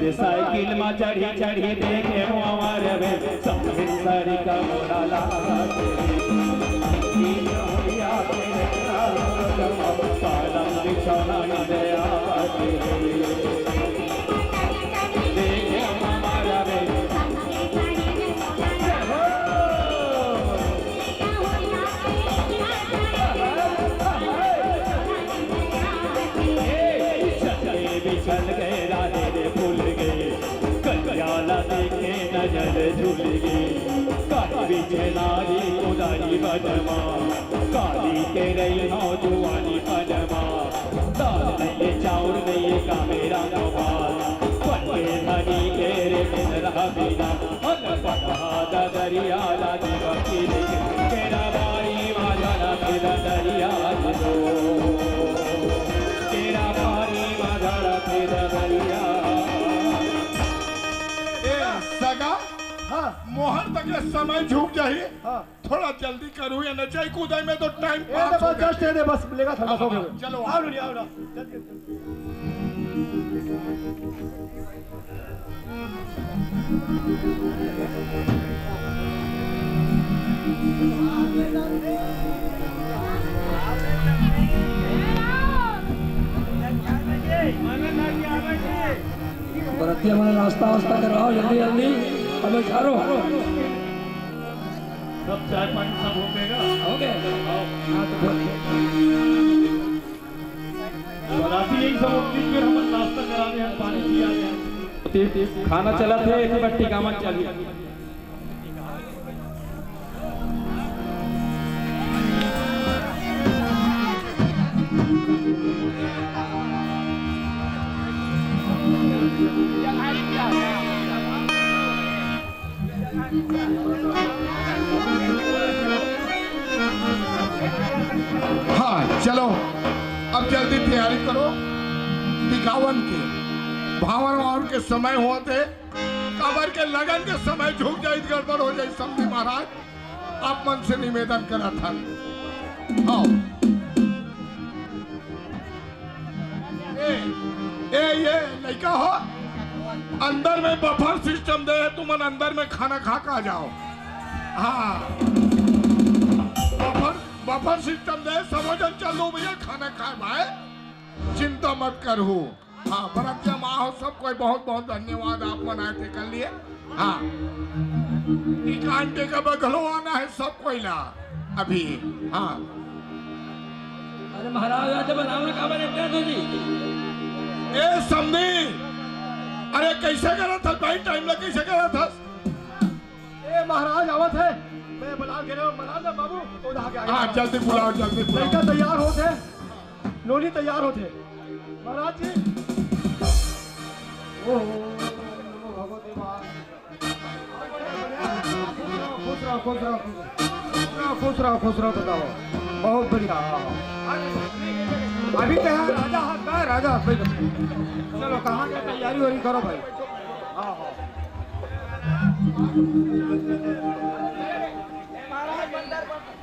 साइकिल मा चढ़ी चढ़ी देखे हमारे वे, सब सरिका मोला लागे। पालम बिछौना दया। बिछल गए राधे रे भूल गए, कल्याला देखे नजर झूल गए। काली बिछे नारी उदारी बनमा, काली के रही नौजुआनी बनमा। दाल नहीं चाउर नहीं का मेरा मोबाइल, पन्ने धनी के रे मिल रहा बिना। अन पता दरिया लागी बकी रे, केरा बारी माझा ना फिर दरिया दो। केरा बारी माझा ना फिर दरिया। ए, सगा, हाँ। मोहन तक के समय झुक जाही। हाँ। थोड़ा जल्दी करू, ये नचई कूदई में तो टाइम ए पास दे, हो बस, गया। जस्ट ए दे, बस, लेगा था, बस, हो गया। चलो। आओ, आओ, आओ, आओ। जल्दी, जल्दी। बरतिया मन नाश्ता वास्ता कराओ जल्दी जल्दी, अब झारो। सब चाय पानी सब हो गएगा। हो गया। हाँ, तो बराती यही सब होती, फिर हम नाश्ता करा दे, हम पानी पिया दे। खाना चला थे, एक बार टीका मत चली। हाँ, चलो, अब जल्दी तैयारी करो। दिखावन के, भावर वावर के समय होत हे, काबर के लगन के समय झुक जाई, गड़बड़ हो जाई। समधी महाराज, आप मन से निवेदन करत हन, आओ। ए, ए, ये लइका हो, अंदर में बफर सिस्टम दे हे, तुमन अंदर में खाना खा के आ जाओ। हाँ, बफर, बफर सिस्टम दे हे, सबो झन चल दो भैया खाना खाए भाई, चिंता मत करहू। हाँ, बरतिया माँ हो, सब कोई बहुत बहुत धन्यवाद, आप मन आए थे कर लिए। हाँ, टीका अंडे का बगलो आना है सब कोई ला। अभी। हाँ। अरे महाराज, आज बनाओ ना, काबर एकटा दो जी। ए समधी, अरे कैसे करत हस भाई, टाइम ला कैसे करत हस? ए महाराज आवत हे, मैं बुला के रहा, बुला दे बाबू, तो उधर आके आगे हाँ, बुला। जल्दी बुलाओ, जल्दी बुलाओ। लड़का तैयार होत हे, नोनी तैयार होत हे। महाराज जी। ओम नमो भगवते वासुदेवाय। खुश रहो, खुश रहो, खुश रहो, खुश रहो, खुश रहो, बताओ। बहुत बढ़िया। अभी तो यहाँ राजा हाथ का है, राजा हाथ पे। चलो, कहाँ के तैयारी वैयारी करो भाई। हाँ, हाँ।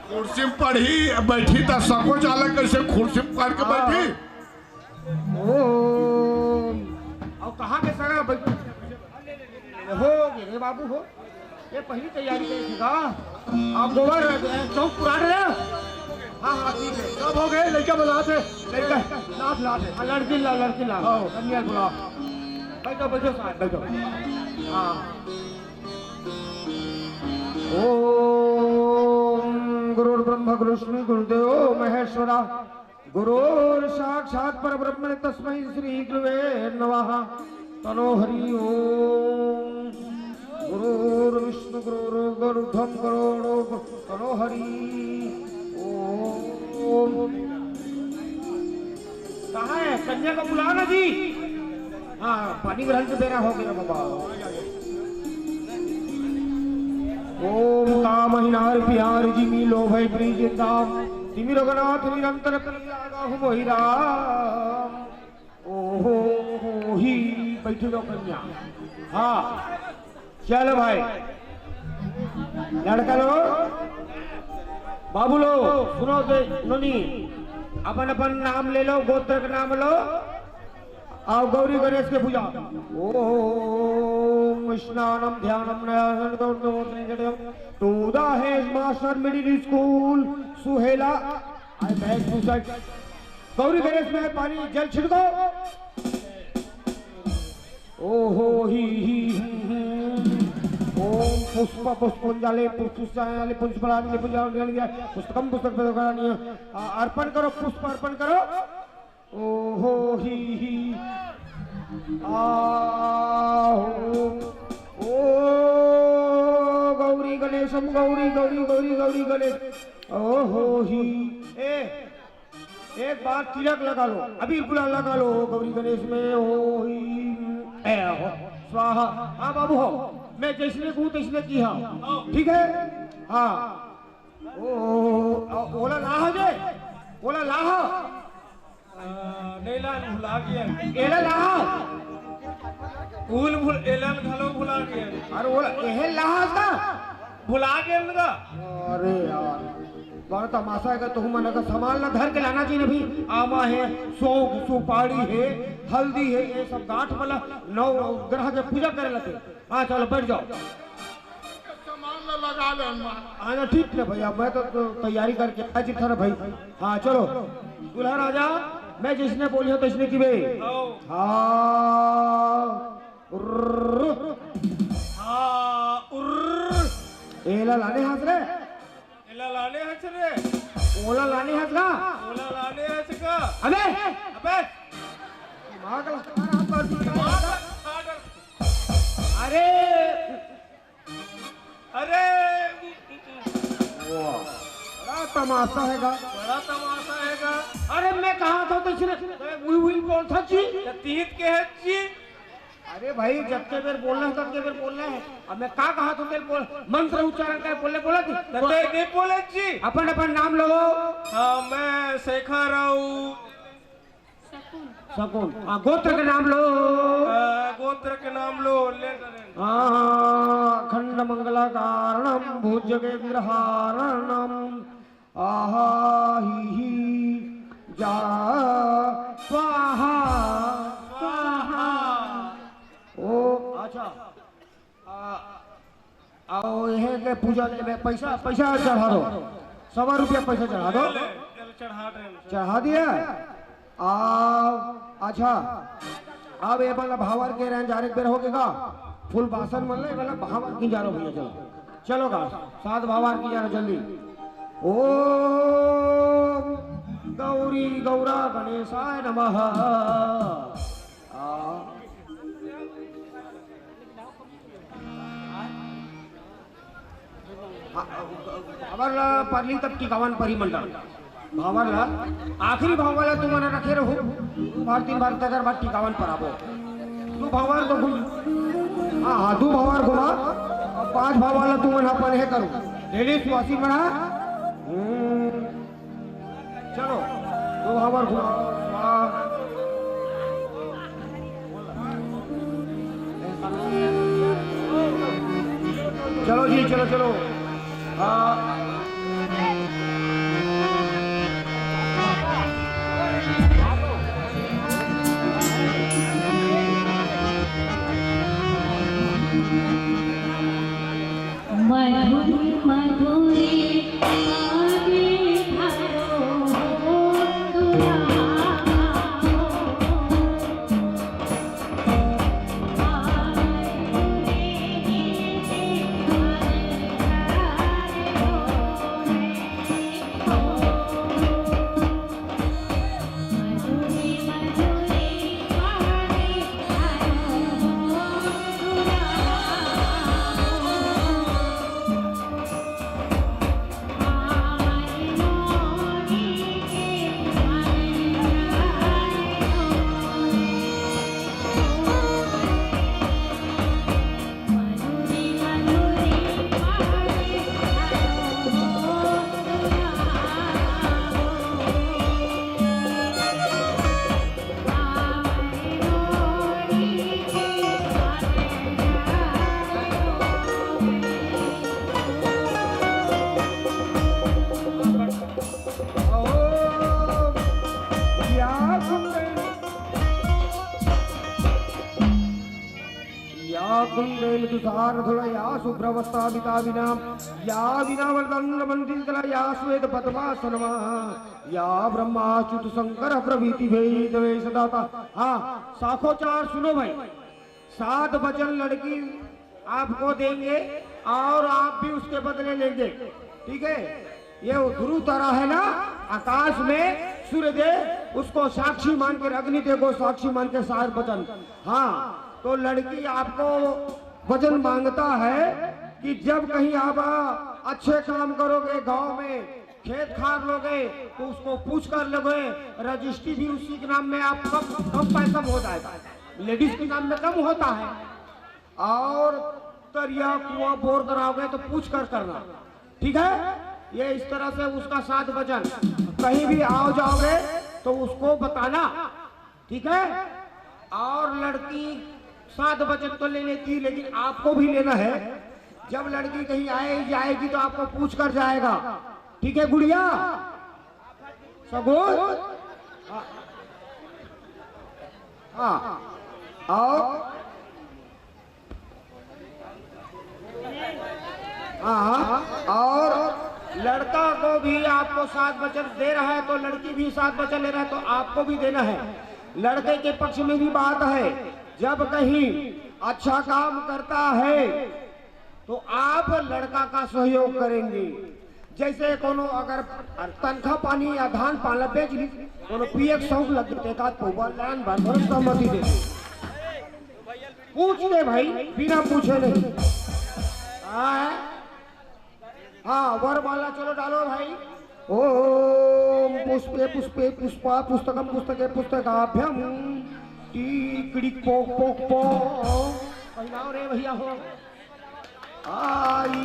कुर्सी में पढ़ी, बैठी त सको चालक कैसे कुर्सी में पढ़ के बैठी? ओ, अब कहाँ के सगा बैठ-, हो गे रे बाबू हो, ये पहली तैयारी करे थे का? अब गोबर, अ, चौक पुरान रहे? हाँ, हाँ, ठीक है, सब हो गए, लड़का बुला थे, लड़का, लात, लात है, हाँ, लड़की ला, लड़की ला, हाँ। कन्या बुला, बैठो, बैठो साहब, बैठो, हाँ। ओम गुरुर्ब्रह्मा गुरुर्विष्णु गुरुदेव महेश्वरा। गुरुर्साक्षात् परब्रह्मणे तस्मै श्री गुरुवे नमः। तनो हरि ओम। गुरुर्विष्णु गुरुर्गुरुर्ब्रह्मा गुरुर्देवो तनो हरि ओम। कहाँ है? कन्या को बुलाओ ना जी। हाँ, पानी ग्रहण के बेरा हो गया बाबा। ओम काम हिनार पियार जिमी लोभै प्रीत दाम। तिमिर गनाथ निरंतर करी लागा हूँ मोहि राम। ओहो ही बैठ जाओ कन्या। हाँ, चलो भाई, लड़का लो, बाबू लो, सुनो दे, सुनो नी, अपन अपन नाम ले लो, गोत्र का नाम लो, आओ गौरी गणेश के पूजा। ओम स्नानम ध्यानम न्यासम Gautam. To the headmaster middle school, Suhela, I beg to sir। Gauri Ganesh में पानी जल छिड़को। ओहो ही ही ही ही। ओम पुष्प पुष्पंजलि पुष्पांजलि पुष्पराज पुंजलि पुस्तकम पुस्तक अर्पण करो, पुष्प अर्पण करो। ओहो ही ही। आहो। ओ गौरी गणेशम गौरी गौरी गौरी गौरी गणेश। ओहो ही। ए, एक बार तिलक लगा लो, अबीर गुलाल लगा लो गौरी गणेश में। ओ ही। ए, हो। स्वाहा। हाँ बाबू हो, मैं जैसने कहूँ तैसने किहा। ठीक है। हाँ। ओ, ओ, ओला लाहा जे, ओला लाहा। आ, नहीं लान, भुला गया। एला लाहा। भूल, भूल, एलन घलो भुला गया। अरे ओला, एहे लाहा का? भुला गया ना। अरे यार, बड़ा तमाशा है कि तुम मन का सामान ला धर के लाना चाहिए ना भाई। आमा है, सौंफ, सुपारी है, हल्दी है, ये सब गांठ वाला नौ ग्रह के पूजा करे लगे। हाँ, चलो बैठ जाओ। सामान ला लगा ले हनुमान। हाँ ना, ठीक है भैया, मैं तो, तो तैयारी करके आ जी थारा भाई। हाँ, चलो। दूल्हा राजा, मैं जिसने बोलियो तैसने किबे। आओ। हाँ। उर्र। हाँ, उर्र। एला लाने हाथ रे। एला लाने हस रे। ओला लाने हाथ का। ओला लाने हस का। अबे। अबे। दिमाग ला खराब कर दिया। दिमाग ला खराब कर। अरे। अरे। वाह। बड़ा तमाशा है गा। बड़ा तमाशा है गा। अरे मैं कहा था तो इसने, अरे उई उई बोल था जी। तो तीत के है जी। अरे भाई, जब के बेर बोलना है, तब के बेर बोलना है। अब मैं का कहा तो तेरे बोल, मंत्र उच्चारण कर बोले, बोला थी। तो तेरे नहीं बोले जी। अपन, अपन नाम लो। हाँ, मैं शेखर हूँ। शकुन। हाँ, गोत्र के नाम लो। आ, गोत्र के नाम लो, ले, ले, ले। हाँ, अखंड मंगला कारणम भुजगेंद्र हारणम। आहा ही ही जा स्वाहा स्वाहा। ओ, अच्छा। आ, आओ, यह के पूजा ले, मैं पैसा, पैसा चढ़ा दो, सवा रुपया पैसा चढ़ा दो। ले, ले, चढ़ा दे। चढ़ा दिया। आओ, अच्छा, अब ये वाला भावर के रहन जाने के बेर हो गएगा। फूल बासन मन ले, ये वाला भावर की जा रहा भैया, चलो, चलो गा, सात भावर की जा रहा जल्दी। ओम गौरी गौरा गणेशाय नमः। आ, आ, भांवर ला परली तब टिकावन परी मंडल। भांवर ला, आखिरी भांवर ला तुमन रखे रहो। बार तीन बार तकर बाद टिकावन पर आबो। दू भांवर तो घूम, हाँ, हाँ, दू भांवर घुमा। अब पांच भांवर ला तुमन अपन हे करो। डेली सुवासी मना। हम्म। चलो, दो हवर घुमाओ। वाह। चलो जी, चलो, चलो। हाँ। मधुरी मधुरी आगे धरो हो दुल्हा हो। या कुंडेन, या कुंडेन तुषार धुला, या शुभ्रवस्ता विता विना, या विना वरदंड मंडितला, या श्वेत पद्मासनमा, या ब्रह्मा च्युत शंकर प्रभृति भई देवेश दाता। हाँ, साखोचार सुनो भाई, सात वचन लड़की आपको देंगे और आप भी उसके बदले लेंगे। ठीक है, ये ध्रुव तारा है ना, आकाश में सूर्य देव, उसको साक्षी मान के, अग्नि देव को साक्षी मान के सात वचन। हाँ, तो लड़की आपको वचन मांगता है कि जब कहीं आप अच्छे काम करोगे, गांव में खेत खार लोगे तो उसको पूछ कर लोगे, रजिस्ट्री भी उसी के नाम में आप कम, कम पैसा में हो जाएगा, लेडीज के नाम में कम होता है। और तरिया कुआं बोर कराओगे तो पूछ कर करना, ठीक है? ये इस तरह से उसका सात वचन, कहीं भी आओ जाओगे तो उसको बताना, ठीक है? और लड़की सात वचन तो ले लेती, लेकिन आपको भी लेना है। जब लड़की कहीं आए जाएगी तो आपको पूछ कर जाएगा, ठीक है गुड़िया? सगुन? हाँ। हाँ। आओ। हाँ, हाँ। और लड़का को भी आपको सात वचन दे रहा है तो लड़की भी सात वचन ले रहा है तो आपको भी देना है। लड़के के पक्ष में भी बात है, जब कहीं अच्छा काम करता है तो आप लड़का का सहयोग करेंगे। जैसे कोनो अगर तनखा पानी या धान पान ल बेच ली, कोनो पिए के शौक लग गए, एक आध पौवा लान भर भर सहमति दे। पूछ ले भाई, बिना पूछे नहीं। हाँ, हाँ, वरमाला चलो डालो भाई। ओम पुष्पे पुष्पे पुष्पा पुस्तकम पुस्तके पुस्तकाभ्यम टीकड़ी पोक पोक पो। पहिलाओ रे भैया हो। आई।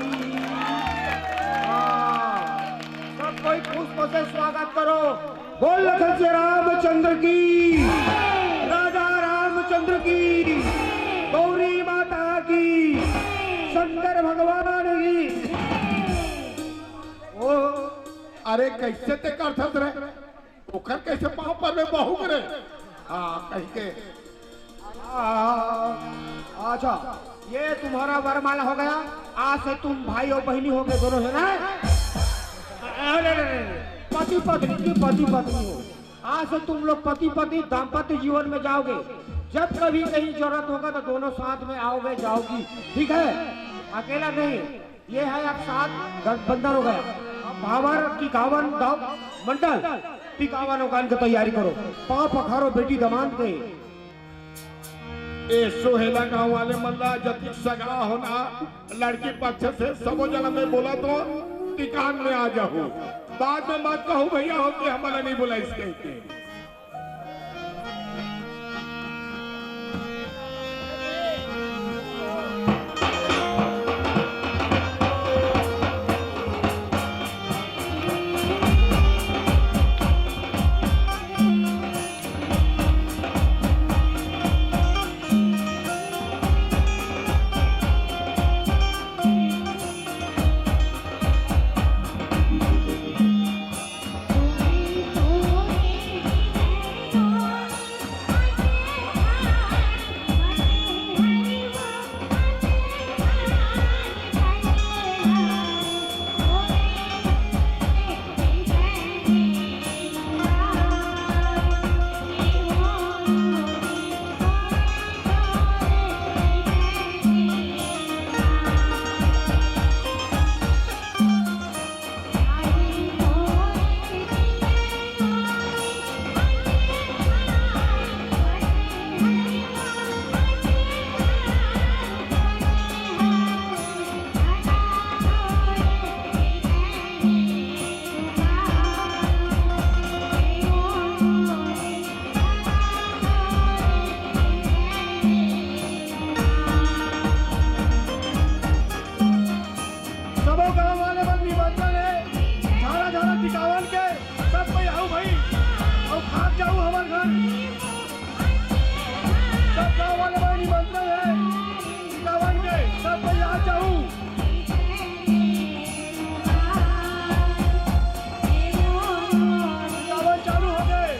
हाँ। सब कोई पुष्प से स्वागत करो। बोल लखन श्री रामचंद्र की, राजा रामचंद्र की, गौरी माता की, शंकर भगवान की। ओ, अरे कैसे ते करथस रे? ओखर कैसे पाँव पर में बहू करे? हाँ, कह के। आ, अच्छा, ये तुम्हारा वरमाला हो गया। आज से तुम भाई और बहनी हो गए दोनों, है ना? अरे, अरे, अरे, पति पत्नी की, पति पत्नी हो। आज से तुम लोग पति पत्नी दाम्पत्य जीवन में जाओगे। जब कभी कहीं जरूरत होगा तो दोनों साथ में आओगे, जाओगी, ठीक है? अकेला नहीं। ये है, अब साथ गठबंधन हो गया। अब कांवर टिकावन गांव मंडल टिकावन ओकान के तैयारी करो। पांव पखारो बेटी दमांद के। ए सोहेला गांव वाले मन ला जतिक सगा हो ना, लड़की पक्ष से सबो जना में बोला तो टिकान में आ जाहू। बाद में मत कहू भैया हो कि हमला नहीं बुलाइस कहिके। सबो गांव वाले मन निमंत्रण हे, झाला झाला टिकावन के, सब कोई आऊ भाई, अऊ खात जाऊ हमर घर। सब गांव वाले मन निमंत्रण हे, टिकावन के, सब कोई आ जाऊ। टिकावन चालू हो गए।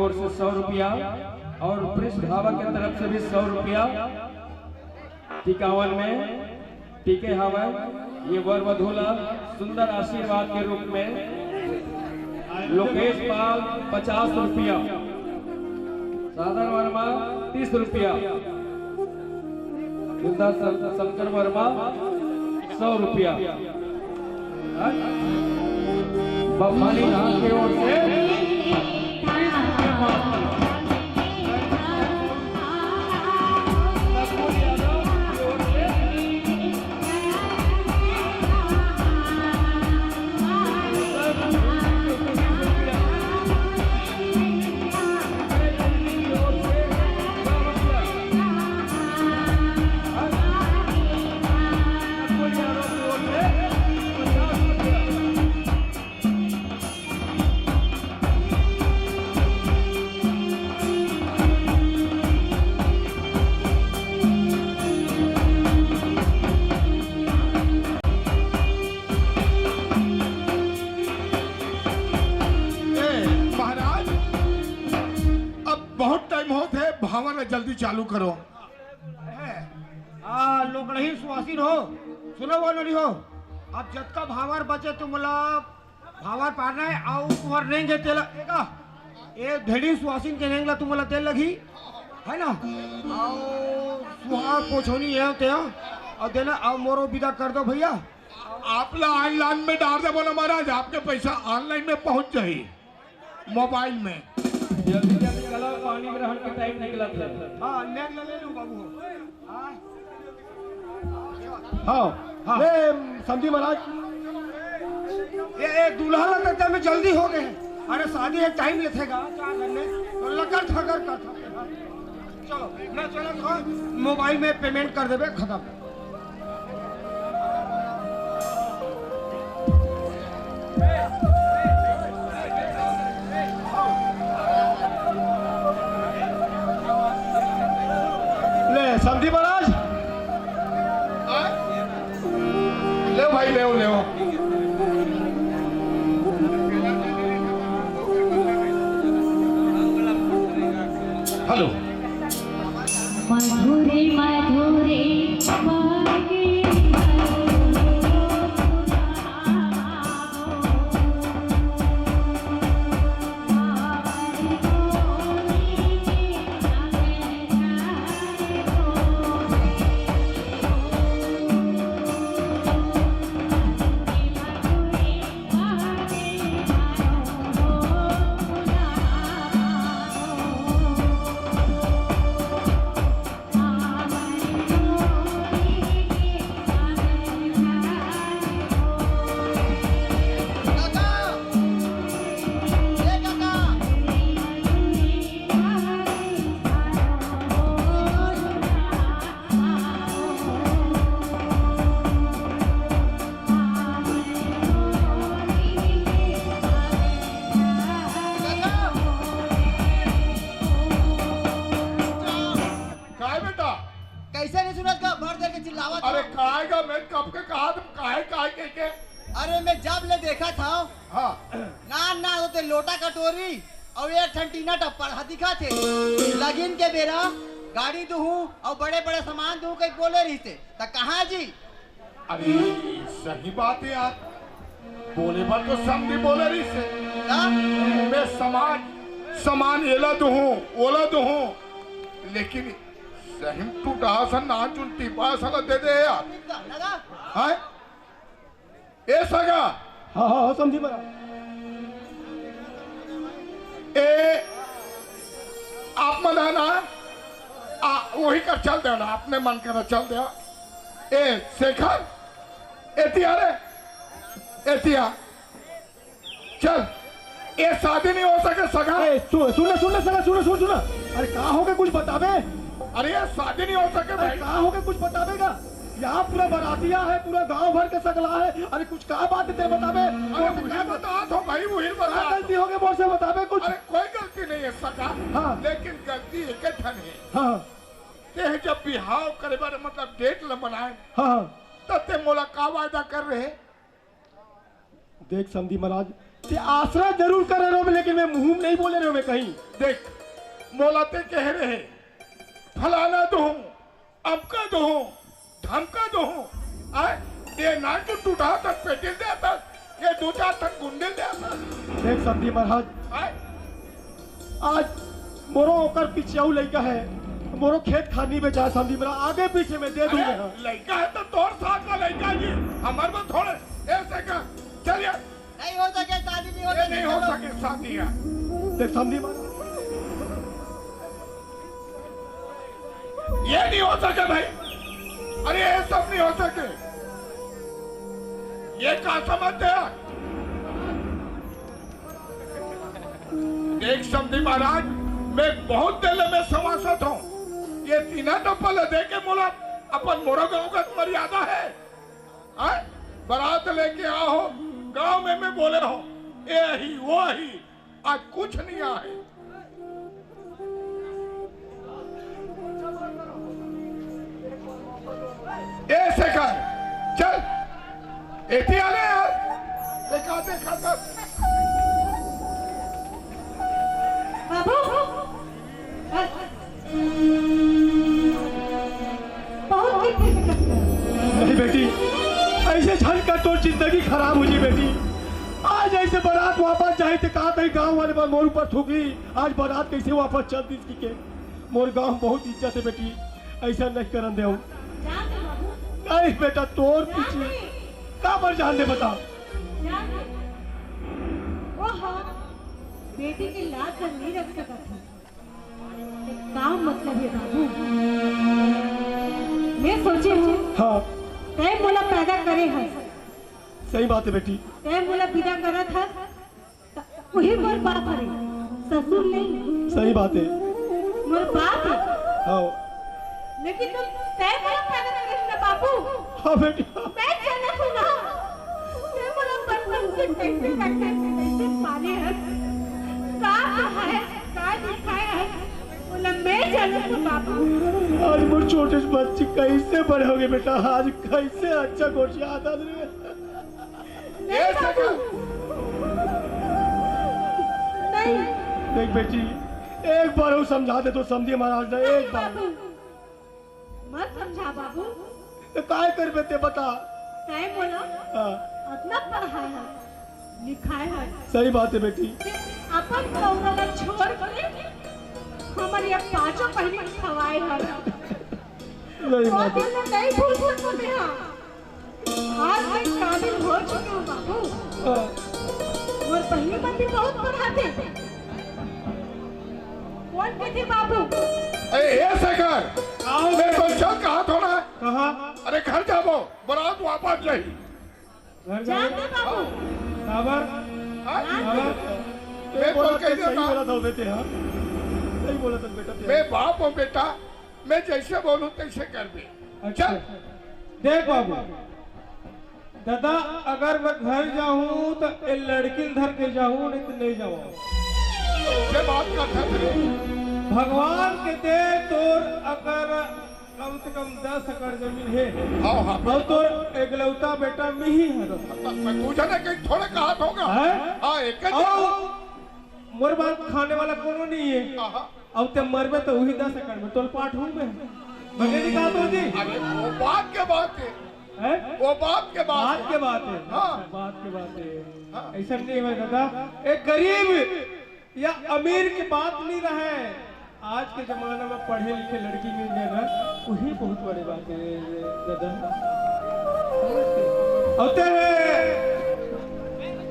ओर से सौ रुपया और प्रिंस ढाबा के तरफ से भी सौ रुपया टिकावन में टिके हवय। ये वर वधू ला सुंदर आशीर्वाद के रूप में लोकेश पाल पचास रुपया, साधन वर्मा तीस रुपया, बिंदा शं-, शंकर वर्मा सौ रुपया। बफानी धाम के ओर से तीस रुपया माफ। ए, महाराज, अब बहुत टाइम होत हे, भावा ला जल्दी चालू करो। आ, लोकड़ही सुवासिन हो, सुनो वो नोनी हो, अब जतका भावर बचे तुमला भावर पारना हे, अउ तुहर रेंगे तेला, एका, ए ढेड़ी सुवासिन के रेंग ला तुमला तेल लगही, है ना? अउ सुहाग पोछोनी हे ते, अउ देना, अउ मोरो विदा कर दो भैया। आप ला ऑनलाइन में डाल देबो ना महाराज, आपके पैसा ऑनलाइन में पहुंच जाही मोबाइल में। जल्दी जल्दी चला, पानी ग्रहण के टाइम निकलत हे। हाँ, नेग ले ले लू बाबू हो। हाँ। हाँ, हाँ। ले, समधी महाराज, ये, ये दूल्हा ला तक में जल्दी हो गए। अरे शादी एक टाइम लेथे गा, चार घंटे, तो लकर थकर कर थके। चलो, मैं चलत हूँ, मोबाइल में पेमेंट कर देबे, खत्म। ले, समधी महाराज। ले भाई, ले, ले। हेलो। मधुरी मधुरी काय बेटा? कैसे नहीं सुनत का? भर देर के चिल्लावत अरे हो। काय का, मैं कब के कहा तुम काय, काय कह के? अरे मैं जब ले देखा था। हाँ। ना, ना, वो ते लोटा कटोरी अउ एक ठन टीना टप्पर ह दिखा थे। लगिन के बेरा गाड़ी दुहूं अउ बड़े-बड़े सामान दुहूं कहिके बोले रहिस ते। त कहाँ जी? अरे, सही बात हे यार, बोले बर तो समधी बोले रहिस हे। का? मैं सामान, सामान एला दुहूं, ओला दुहूं, लेकिन सही म टूटा सन नान चुन टीपा सन दे दे यार। का लगा? हैं? ए सगा। हाँ, हाँ, हाँ, समधी महाराज। ए, आप मन ह ना, आ, वही कर चल देव ना, अपने मन कर चल देव। ए, शेखर, एतिया रे, एतिया। चल, ए शादी नहीं हो सके सगा। ए, सु-, सुन ना, सुन ना सगा, सुन ना, सुन, सुन ना। अरे का हो गे, कुछ बताबे? अरे ये शादी नहीं हो सके अरे भाई। का हो गे, कुछ बताबे का? यहाँ पूरा बरातिया हे, पूरा गांव भर के सगला हे। अरे कुछ का बात हे ते बताबे? अरे वही बता तो भाई, वही बता। का गलती हो गे मोर से, बताबे कुछ? अरे कोई गलती नहीं हे सगा। हाँ। लेकिन गलती एक ठन हे। हाँ। ते जब बिहाव करे बर मतलब डेट ल बनाए, हाँ, हाँ। तब ते मोला का वादा करे रहे? देख समधी महाराज, ते आसरा जरूर करे रहो, लेकिन मैं मुंह में नहीं बोले रहो मैं कहीं। देख, मोला ते कहे रहे, फलाना दो हूँ, अमका दो हूँ, धमका दो हूँ। आय, ये ना जो टूटा तक पेटिल दे तक, ये दो चार तक गुंडिल दे तक। देख समधी महाराज, आय, आज मोरो ओकर पीछे अउ लइका है, मोरो खेत खानी में जा समधी महाराज, आगे पीछे में दे दूंगा। अरे, लइका है तो तोर साथ का लइका जी, हमारे में थोड़े ऐसे का। चलिए। नहीं हो सके, शादी नहीं हो ये सके, नहीं हो चलो। सके शादी है। देख समधी महाराज, ये नहीं हो सके भाई। अरे ये सब नहीं हो सके। ये का समझते हैं? देख समधी महाराज, मैं बहुत दिल में समासत हूँ। ये तीना तो पल दे के मोला अपन मोरो गाँव का मर्यादा है। आय? बारात लेके आओ, गाँव में मैं बोले हो, ये ही वो ही, आज कुछ नहीं आए। ए शेखर, चल, एती आले यार, देखा देखा कर। बाबू, बहुत किरकिर करता है। नहीं बेटी, ऐसे झन कर तोर जिंदगी खराब हो जी बेटी। आज ऐसे बारात वापस जाए ते का तई गांव वाले मन मोर ऊपर थूकी। आज बारात कैसे वापस चल दिस कि के? मोर गांव बहुत इज्जत है बेटी, ऐसा नहीं करन देव। जान दे बाबू। नहीं बेटा, तोर जान पीछे दे। का बर जान दे बता? जान दे। वो हम बेटी के लाज नहीं रख सकत है। का मतलब है बाबू? मैं सोचे हूँ, हाँ। तय मोला पैदा करे हस। सही बात है बेटी। तय मोला विदा करत हस, त वही मोर बाप हरे, ससुर नहीं। सही बात है। मोर बाप है। हाँ। लेकिन तुम तय मोला पैदा करे हस ना बाबू। हाँ बेटी। मैं चला हूँ ना। मैं मोला बचपन से कैसे रखे, कैसे पाले हस, का खाए, का दिखाए हस, बोला, मैं चला हूँ बाबू। आज मोर छोटे से बच्चे कैसे बड़े होंगे बेटा, आज कैसे अच्छा गोठिया आता रे। नहीं ए बाबू। सका। नहीं। देख बेटी, एक बार वो समझा दे तो समधी महाराज ने, नहीं एक बार। बाबू। मत समझा बाबू। तो काय करबे ते बता। तय मोला हाँ। अतना पढ़ाए है, लिखाए है। सही बात है बेटी। अपन कौरा ला छोड़ के हमर ये पांचों बहिनी के खवाए है। नहीं वो बात। दिन ला नहीं भूल सकूं मैं, हाँ। आज मैं काबिल हो चुकी हूँ बाबू। हाँ। मोर बहिनी मन भी बहुत पढ़ाते। कौन के थे बाबू? ए, ए शेखर, आओ मैं बे। तो चल कहा थोड़ा। कहाँ? अरे घर जाबो, बारात वापस जाही। घर जाओ। जान दे बाबू। काबर? हाँ? जान दे। काबर? मैं बोला बोल के था, सही देता। बोला था बेटे, हाँ। सही बोला था बेटा तेरा। मैं बाप हूँ बेटा, मैं जैसे बोलूँ तैसे कर दे। अच्छा। चल। देख बाबू, दादा, अगर मैं घर जाहूं त ए लड़की ल धर के जाहूं, नहीं त नहीं जाहूं। ये बात का था तेरे। भगवान के दे तोर अगर कम से कम दस एकड़ जमीन हे, हाँ, हाँ। अउ तोर एकलौता बेटा मिही हर। मैं पूछा ना कि थोड़े कहा होगा। हैं? हाँ, एक ही अउ मोर बात खाने वाला कोनो नहीं है। हाँ, हाँ। अउ ते मरबे तो वही दस एकड़ में तोल पाट हूँ मैं। बने नहीं कहा तो जी। अरे वो बात के बात है। हैं? वो बात के बात बात है। के बात है। हाँ। अच्छा, बात के बात है। हाँ। ऐसा नहीं है दादा। एक गरीब या अमीर की बात नहीं रहे। आज के जमाना में पढ़े लिखे लड़की मिल जाए ना, वही बहुत बड़ी बात है दादा। होते हैं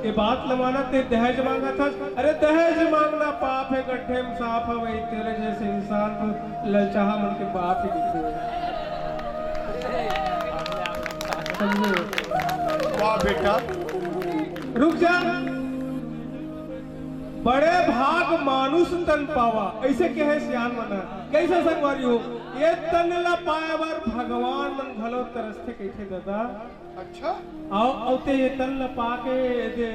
ये बात लमाना ते दहेज मांगा था। अरे दहेज मांगना पाप है, गड्ढे में सांप है, वही तेरे जैसे इंसान को ललचाहा मन के बाप ही दिखे। समझे? वाह बेटा। रुक जा। बड़े भाग मानुष तन पावा, ऐसे कहे सियान मन ह। कैसे संगवारी हो, ये तन ला पाए बर भगवान मन घलो तरसथे कहिथे दादा। अच्छा। आओ, अउ ते ये तन ला पाके दे,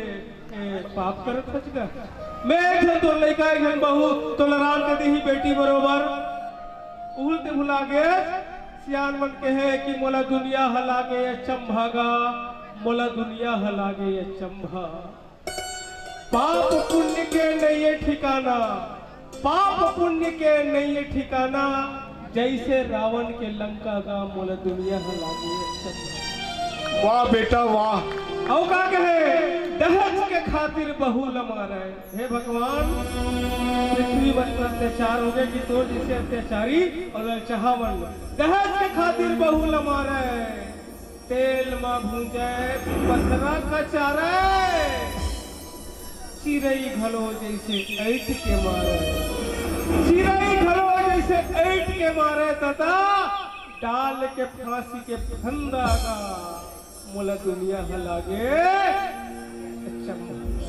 ए, पाप करत हच गा। मैं एक झन तोर लइका, एक झन बहू, तोला राम के देही बेटी बरोबर। उहू ल ते भुला गे। सियान मन कहे कि मोला दुनिया ह लागे अचंभा गा, मोला दुनिया ह लागे अचंभा। पाप पुण्य के नइये ठिकाना, पाप पुण्य के नइये ठिकाना, जइसे रावण के लंका गा मोला दुनिया ह लागे। वाह बेटा वाह। अउ का कहे, दहेज के खातिर बहू ल मारे। हे भगवान, पृथ्वी म अतना अत्याचार होगे कि तोर जइसे अत्याचारी अउ ललचहा मन दहेज के खातिर बहू ल मारे। तेल म भूंजे, पथरा कचारे। चिरई घलो जइसे ऐंठ के मारे, चिरई घलो जइसे ऐंठ के मारे, ददा, डाल के फांसी के फंदा गा मोला दुनिया ह लागे। अच्छा।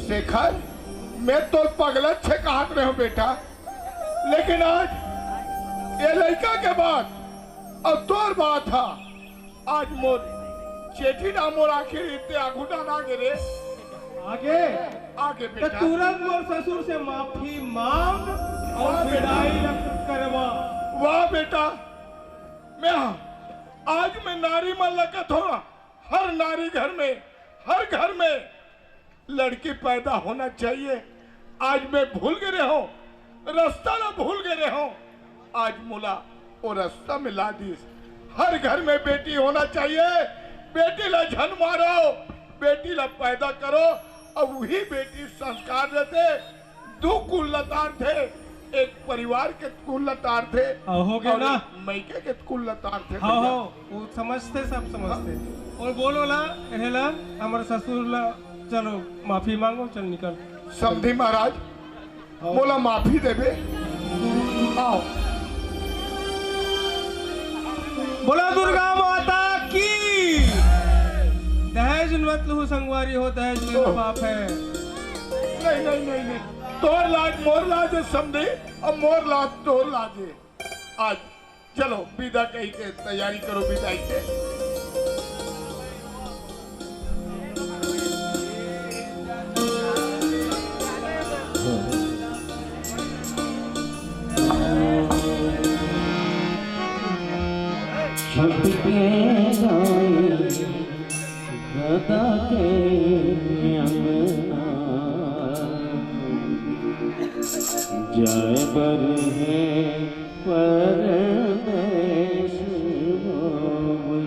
शेखर, मैं तो पगलच्छे कहत रहेंव बेटा, लेकिन आज ये लइका के बात अउ तोर बात ह, आज मोर चेठी डा मोर आखिर इतने आगू डा ना गे रे। आगे? आगे त बेटा। तुरंत मोर ससुर से माफी मांग अउ वाह बेटा। विदाई ल करवा। वाह बेटा, मैं आज मैं नारी मन ल कथों, हर नारी घर में, हर घर में लड़की पैदा होना चाहिए। आज मैं भूल गे रहेंव, रस्ता ला भूल गे रहेंव। आज मोला वो रस्ता में ला दिस। हर घर में बेटी होना चाहिए। बेटी ला झन मारो, बेटी ला पैदा करो। अब वही बेटी संस्कार देथे, दू कुल ल तारथे, एक परिवार के कुल ल तारथे, अउ हो गे अउ ना? एक मइके के कुल ल तारथे हाँ, भैया। हाँ, वो समझथे, सब समझथे। हाँ। अउ बोलो ला, एहे ला, हमर ससुर ला, चलो, माफी मांगो, चल निकल। समधी महाराज, हाँ। मोला माफी देबे? आओ। बोलो दुर्गा माता की। दहेज मत लूहू संगवारी हो, दहेज लेना ओह। पाप है। नहीं, नहीं, नहीं, नहीं। तोर लाज मोर लाज है समधी, अब मोर लाज तोर लाज है। आज चलो, विदा कही के तैयारी करो विदाई के। छुटके जाए गदा के अंगना, जाए बर है परदेस होवे।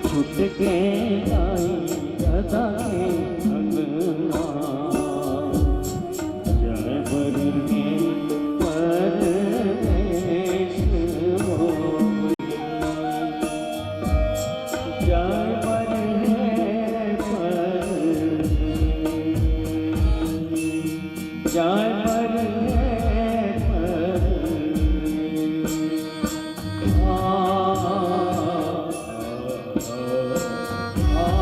छुटके जाए गदा के अंगना, जाए बर है परदेस होवे। जाए बर है पर, जाए बर है पर। आ, आ, आ, आ।